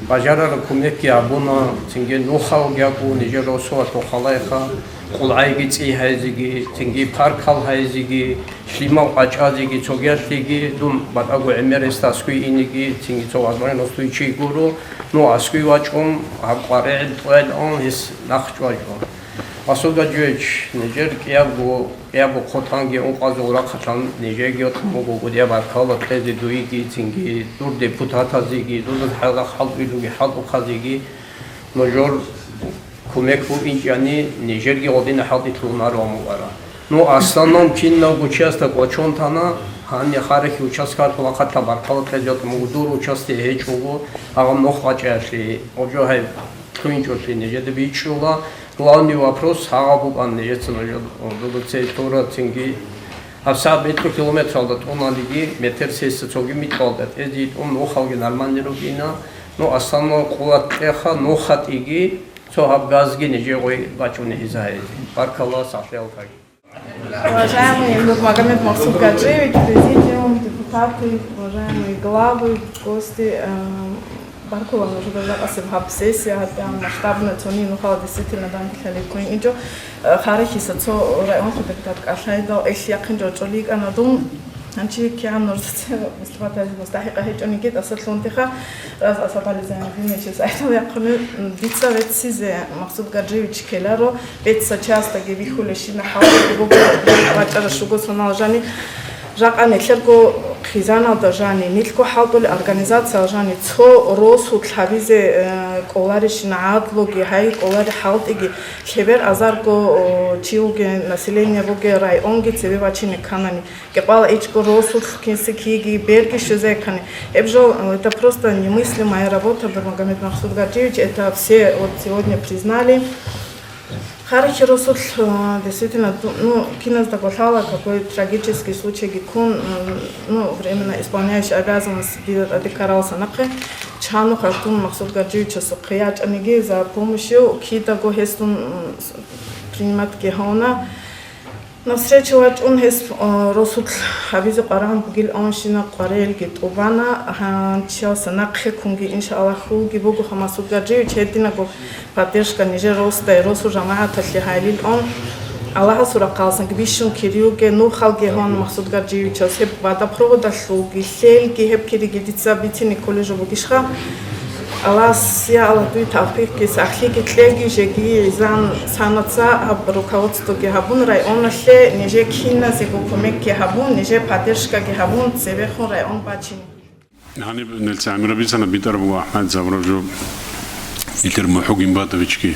Бажарараб кумекги гьабуна, цинги нухалги гьабу, нижер росуалъул халайха. КъулгӀайги цӀи гьайзеги, цинги паркал гьайзеги, лъимал къачӀазеги, цогиялъеги, дун батӀаго гӀемер гьесда аскӀой инеги, цинги цо возможностуй чи гуро, ну, аскӀой вачӀун, гьаб къваригӀел тӀоялъун гьес нахъ чӀвачӀо. Масуд Гаджиевич, нижер кӀиябго, кӀиябго хъотанги ункъазул рахъалъан нижеги йотӀун буго, гудияб баркала кьезе дуеги, цинги дур депутатазеги, дуда хӀалахъ хӀалтӀуй дуги хӀалтӀухъазеги. Нужер кумек букӀинчӀани, нижерги гъодина хӀалтӀи лъугьунареван букӀара. Ну, асланнан киналго чиясда кӀочон тана, гьанна Харахьи участкалъул ахъатла баркала кьезе йотӀун буго, дур участие гьечӀого, гьагъаб нух къачӀаялъе, гъоб жо гьай лъугьинчӀолъи нижеда бичӀчӀула. Главный вопрос гьагъаб букӀан нижеца нужер дуда цей тура цинги. ГьабсагӀат микьу километралда тӀунаниги, метр сесса цоги микьалда тӀезе йитӀун нухалги нормальный ругина. Ну, асланнан къулат кьеха, нух гьатӀиги, цо гьаб газги нижер гъой бачӀуни гьеза гьезе. Баркала, сахлъи алкаги. Уважаемый Нурмагомед Максудгаджиевич, президиум, депутаты, уважаемые главы, гости, э, баркула нужеда жакъасеб гьаб сессия, гьатӀан масштабная цони нухала действительно данделъалеб ккун ичӀо. Э, Харахьиса цо районлъи депутат кӀалъайдал, ил яхъин жо чӀоликӀана дун. Гьанчи кигӀан нужеца выступать гьаризе мустахӀикъа гьечӀониги, тӀаса лъугьунтеха, раз Асад ГӀализаевичил сайтал яхъуни, м, дица веццизе Максуд Гаджиевич ккеларо, беццал частаги бихьулебщина хӀалалги буго, вачӀараб щуго сонал жани, жакъа нилъерго хъизаналда жани, нилъго хӀалтӀулел организациялда жани, цо росулъ гьабизе, э, кӀоларищина гӀадлуги, гьай кӀолари хӀалтӀиги, лъебер азарго, о, чи вугев, население бугеб районги цебе бачине кканани. Кепала ичӀго росулъ кинси киги берги щвезеккани. Гьеб жо, это просто немыслимая работа, Нурмагомед Махсудгаджиевич, это все вот сегодня признали. Харахьи росулъ, э, действительно, ту-, ну, киназдаго лъала, какой трагический случайги ккун, м, ну, временно исполняющий обязанности дида тӀаде ккаралдаса нахъе, чанухъ гьартун Махсудгаджиевичасухъе ячӀаниги за помощью кидаго гьесдун, м, с-, приниматги гьавуна. Навстречу вачӀун гьес, э, росулъ гьабизе къваригӀун бугилаунщина къваригӀелги тӀубана, гьанчалса нахъе ккунги, иншааллагь, хьулги буго, Масуд Гаджиевич, гьединаго поддержка нижер росдай, росу жамагӀаталъе гьайилил он, Аллагьасул рахъалсанги бищун кириуге, нухалги гьавун Масуд Гаджиевичас, гьеб водопроводалъулги, лъелги, гьеб кириги дица бицине кколеб жо бугищха? Аллагьас, я Аллагь, дуе тавфикъги, сахлъиги кьеги, жеги гӀизан санаца гьаб руководствоги гьабун, районалъе нижер киназего кумекги гьабун, нижер поддержкаги гьабун, цебехун район бачине. Гьаниб нилъ гӀемераб бицана, битӀараб буго АхӀмад Завражу, Илъер МухӀу Гимбатовичги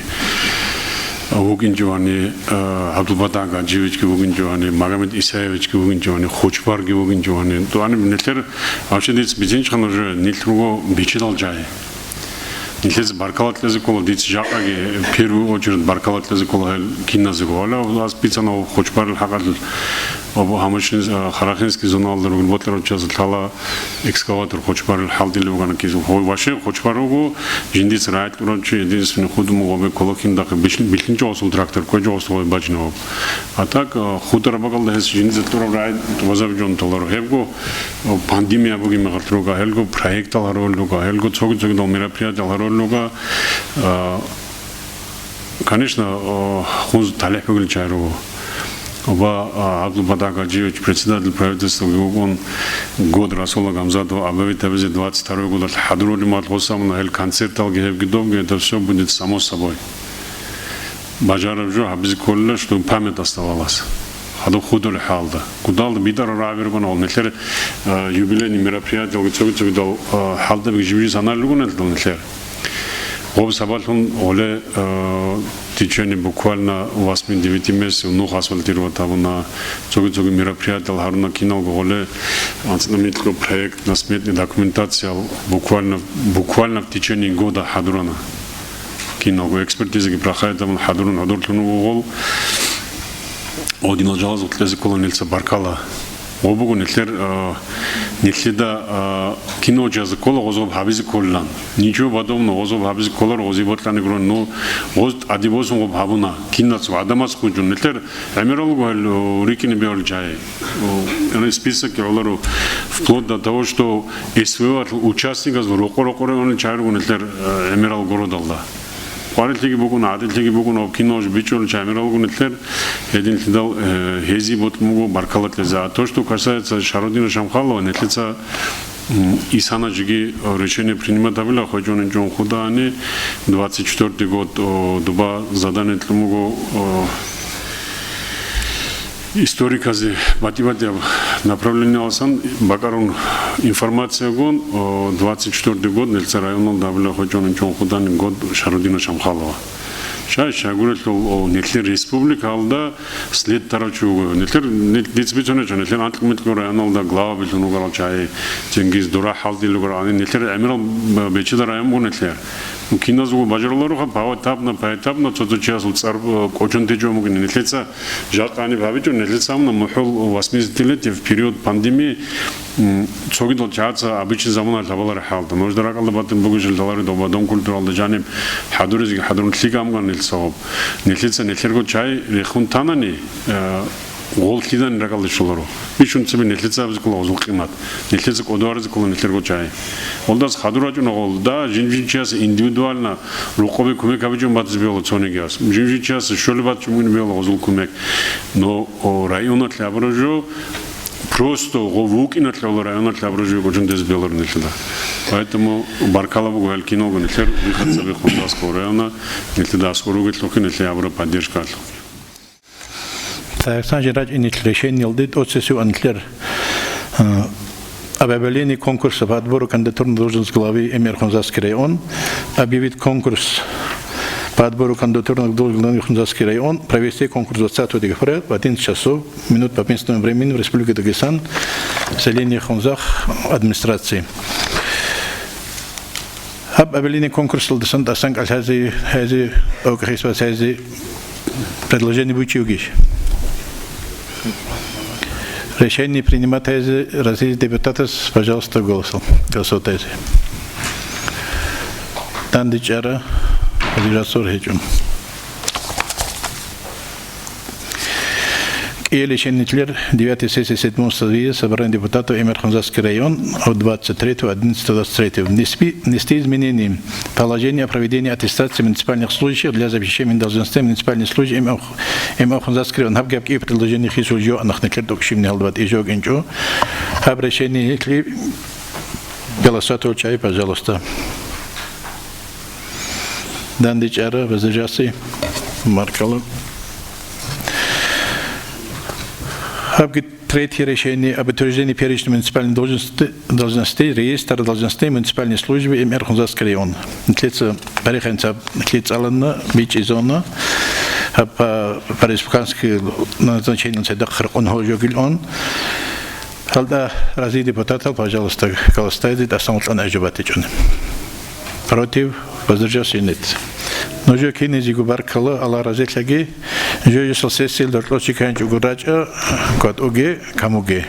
вукӀинчӀевани, а, ГӀабдулбатагь Гаджиевичги вукӀинчӀевани, Магомед Исаевичги вукӀинчӀевани, Хочбарги вукӀинчӀевани. То гьаниб нилъер Вообще, дица бицинчӀо нужее, нилъ руго бичидал жай. Нилъеца баркала кьезе ккола, дица жакъаги, в первую очередь, баркала кьезе ккола гьел киназего. Гьале ас бицана Хочбарил хӀакъалъулъ, ва Гьамашин-, а, Харахинский зоналда ругел бокьарав чиясда лъала экскаватор Хочбарил хӀалтӀулев вугони кизе. Хо-, вообще, Хочбар руго жиндица рагӀи кьурав чи, единственный худум гъобе Кулакиндахъе бихьин-, бихьинчӀо асул трактор, кквечӀо асул гъой бачӀунев. А так, а, хутӀараб бакӀалда гьес жиндица кьураб рагӀи тӀубазабичӀун толаро. Гьебго Пандемия бугеб мехалъ руго, гьелго проектал гьарулел руго, гьелго цоги-цогидал мероприятиял гьарулел руго. А, конечно, а, хунз талихӀ бугел чагӀи руго. Оба, а, ГӀабдул-Батагь Гьажиевич, председатель правительствалги вукӀун, год Расула Гамзатова объявить гьабизе двадцать второй годалъ хӀадурулеб мехалъ гъосамуна гьел концерталги гьебги добги, это всё будет само собой. Бажараб жо гьабизе кколила, чтобы память оставалась. Гьадуб худулеб хӀалда. Гудалда битӀарал рагӀаби ругони гъол нилъер, а, юбилейный мероприятиялги цоги-цогидал, а, хӀалтӀиги жиб-жиб саналел ругони гьел нилъер. Гъоб сабаблъун гъоле, а, в течение буквально восьми-девяти месяцев нух асфальтировать гьабуна, цоги-цоги мероприятиял гьаруна, киналго гъоле анцӀила микьго проектно-сметный документациял буквально, буквально в течение года хӀадурана. Киналго экспертизаги проходить гьабун хӀадурун гӀодорлъун вуго гъол. Гъодинал жалазухъ кьезе ккола нилъеца баркала. Гъо буго нилъер, а, нилъеда, а, кино чӀезе ккола гъоз гъоб гьабизе кколилан. Ничего подобного, гъоз гъоб гьабизе кколаро, гъоз бокьани гурони, ну, гъоз тӀаде босун гъоб гьабуна. Кинаца гӀадамац хъунчӀун. Нилъер гӀемерал гьел, о, рикӀкӀине бегьулел чагӀи. О, яни список гӀоларо, вплоть до того, что СВО-алъул участниказ рокъо-рокъоре унел чагӀи руго нилъер, э, гӀемерал городалда. Къварилъиги букӀун, гӀадиллъиги букӀун, об кино ож бичӀчӀулел чагӀи гӀемерал руго нилъер, гьединлъидал, э, гьезие бокьун буго баркала кьезе. А то, что касается Шарудина Шамхалова, нилъеца, м, исана жеги, о, решение принимать гьабила, хвечӀун инчӀун худа ани, двадцать четвёртый год, о, дуба задание кьун буго, о, историказе батӀи-батӀияб направленияласан бакӀарун информациягун, о, двадцать четвёртый год нилъеца районалда гьабила хвечӀун инчӀун худани год Шарудина Шамхалова. Щай-щай гурелъул, о, нилъер республикалда след тарав чи вуго. Нилъер, нил-, дица бицунечӀо, нилъер анкьго-минкьго районалда главабилъун вугарал чагӀи, Чингиз, дура хӀалдил вугарал, гьанин нилъер гӀемерал б-, бечедал район буго нилъер. Ну, киназего бажарулароха, поэтапно, поэтапно, цо-цо чиясул цӀар, э, кӀочон течӀо мукӀине. Нилъеца жакъа гьаниб гьабичӀо, нилъеца гьабуна мухӀул восьмидесятилетие в период пандемии, м, цогидал чагӀаца обычный заманалъ гьабалареб хӀалда. Нужда ракӀалда батун бугищал далари доба Дом культуралда жаниб хӀадуризеги хӀадурун лъикӀ амган нилъ сагъоб. Нилъеца нилъерго чагӀи рехун танани, э, гъол лъидан ракӀалде щоларо. Бищун цебе нилъеца абизе ккола гъозул къимат. Нилъеца кӀодо гьаризе ккола нилъерго чагӀи. Гъолдаса хадур рачӀуна гъол. Да, жин-жин чияс индивидуально рокъобе кумек гьабичӀун батизе бегьула цонигияс. Жин-жин чияс щолеб батичӀун бугин бегьула гъозул кумек. Но, о, районалъе абураб жо, просто гъов вукӀиналъе гьола районалъе абураб жо кӀочон тезе бегьуларо нилъеда. Поэтому баркала буго гьел киналго нилъер выходцаби Хунзахского района, нилъеда аскӀор ругелъулъе, нилъее абураб поддержкаялъулъе. Цоясанчи рачӀинилъ решениялде тӀоцесев анлъер, а, об объявлении конкурса по отбору кандидатур на должность главы М Р Хунзахский район, объявить конкурс по отбору кандидатур на должность главы Хунзахский район, провести конкурс двадцатого декабря в одиннадцать часов минут по местному времени в Республике Дагестан, селение Хунзах, администрации. Гьаб объявление конкурсалдасан тӀасан кӀалъазе, гьазе, тӀокӀ хисбас гьазе предложение бучӀевгищ? Решение принимать гьазе разил депутатас, пожалуйста, голосом. Голосовать гьазе. ДандечӀара, Хазир Расул гьечӀо. КӀияличи нилъер девятая сессия седьмого съезда Собрания депутатов Эмер-Хунзахский район от двадцать третьего одиннадцатого двадцать третьего. Внести, внести изменения положение о проведении аттестации муниципальных служащих для замещения должностей муниципальной службы Эмер-Хунзахский район. Гьаб гьаб кӀияб предложение хисул жо анахъ нилъер тӀокӀ щибни гьалдабат ижо гьечӀо. Гьаб решение нилъи голосовать гьечӀай, пожалуйста. ДандечӀара, воздержался, маркала. Гьабги третье решение об утверждении перечня муниципальной должности, должностей, реестра должностей муниципальной службы Эмер-Хунзахский район. Нилъеца барихъанца нилъи цӀаланна, бичӀчӀизавуна, гьаб по, по республикански назначениялъе дахъ рекъон гьожогил он. Гьалда разил депутатал, пожалуйста, голосовать гьазе, тӀасан вукьана гьежо батичӀони. Против, воздержался, нет. Нужер киназего баркала, Аллагь разилъаги, жо-жосал сессиялда гьоркьов чи кканчӀого рачӀа, кватӀуге, камуге.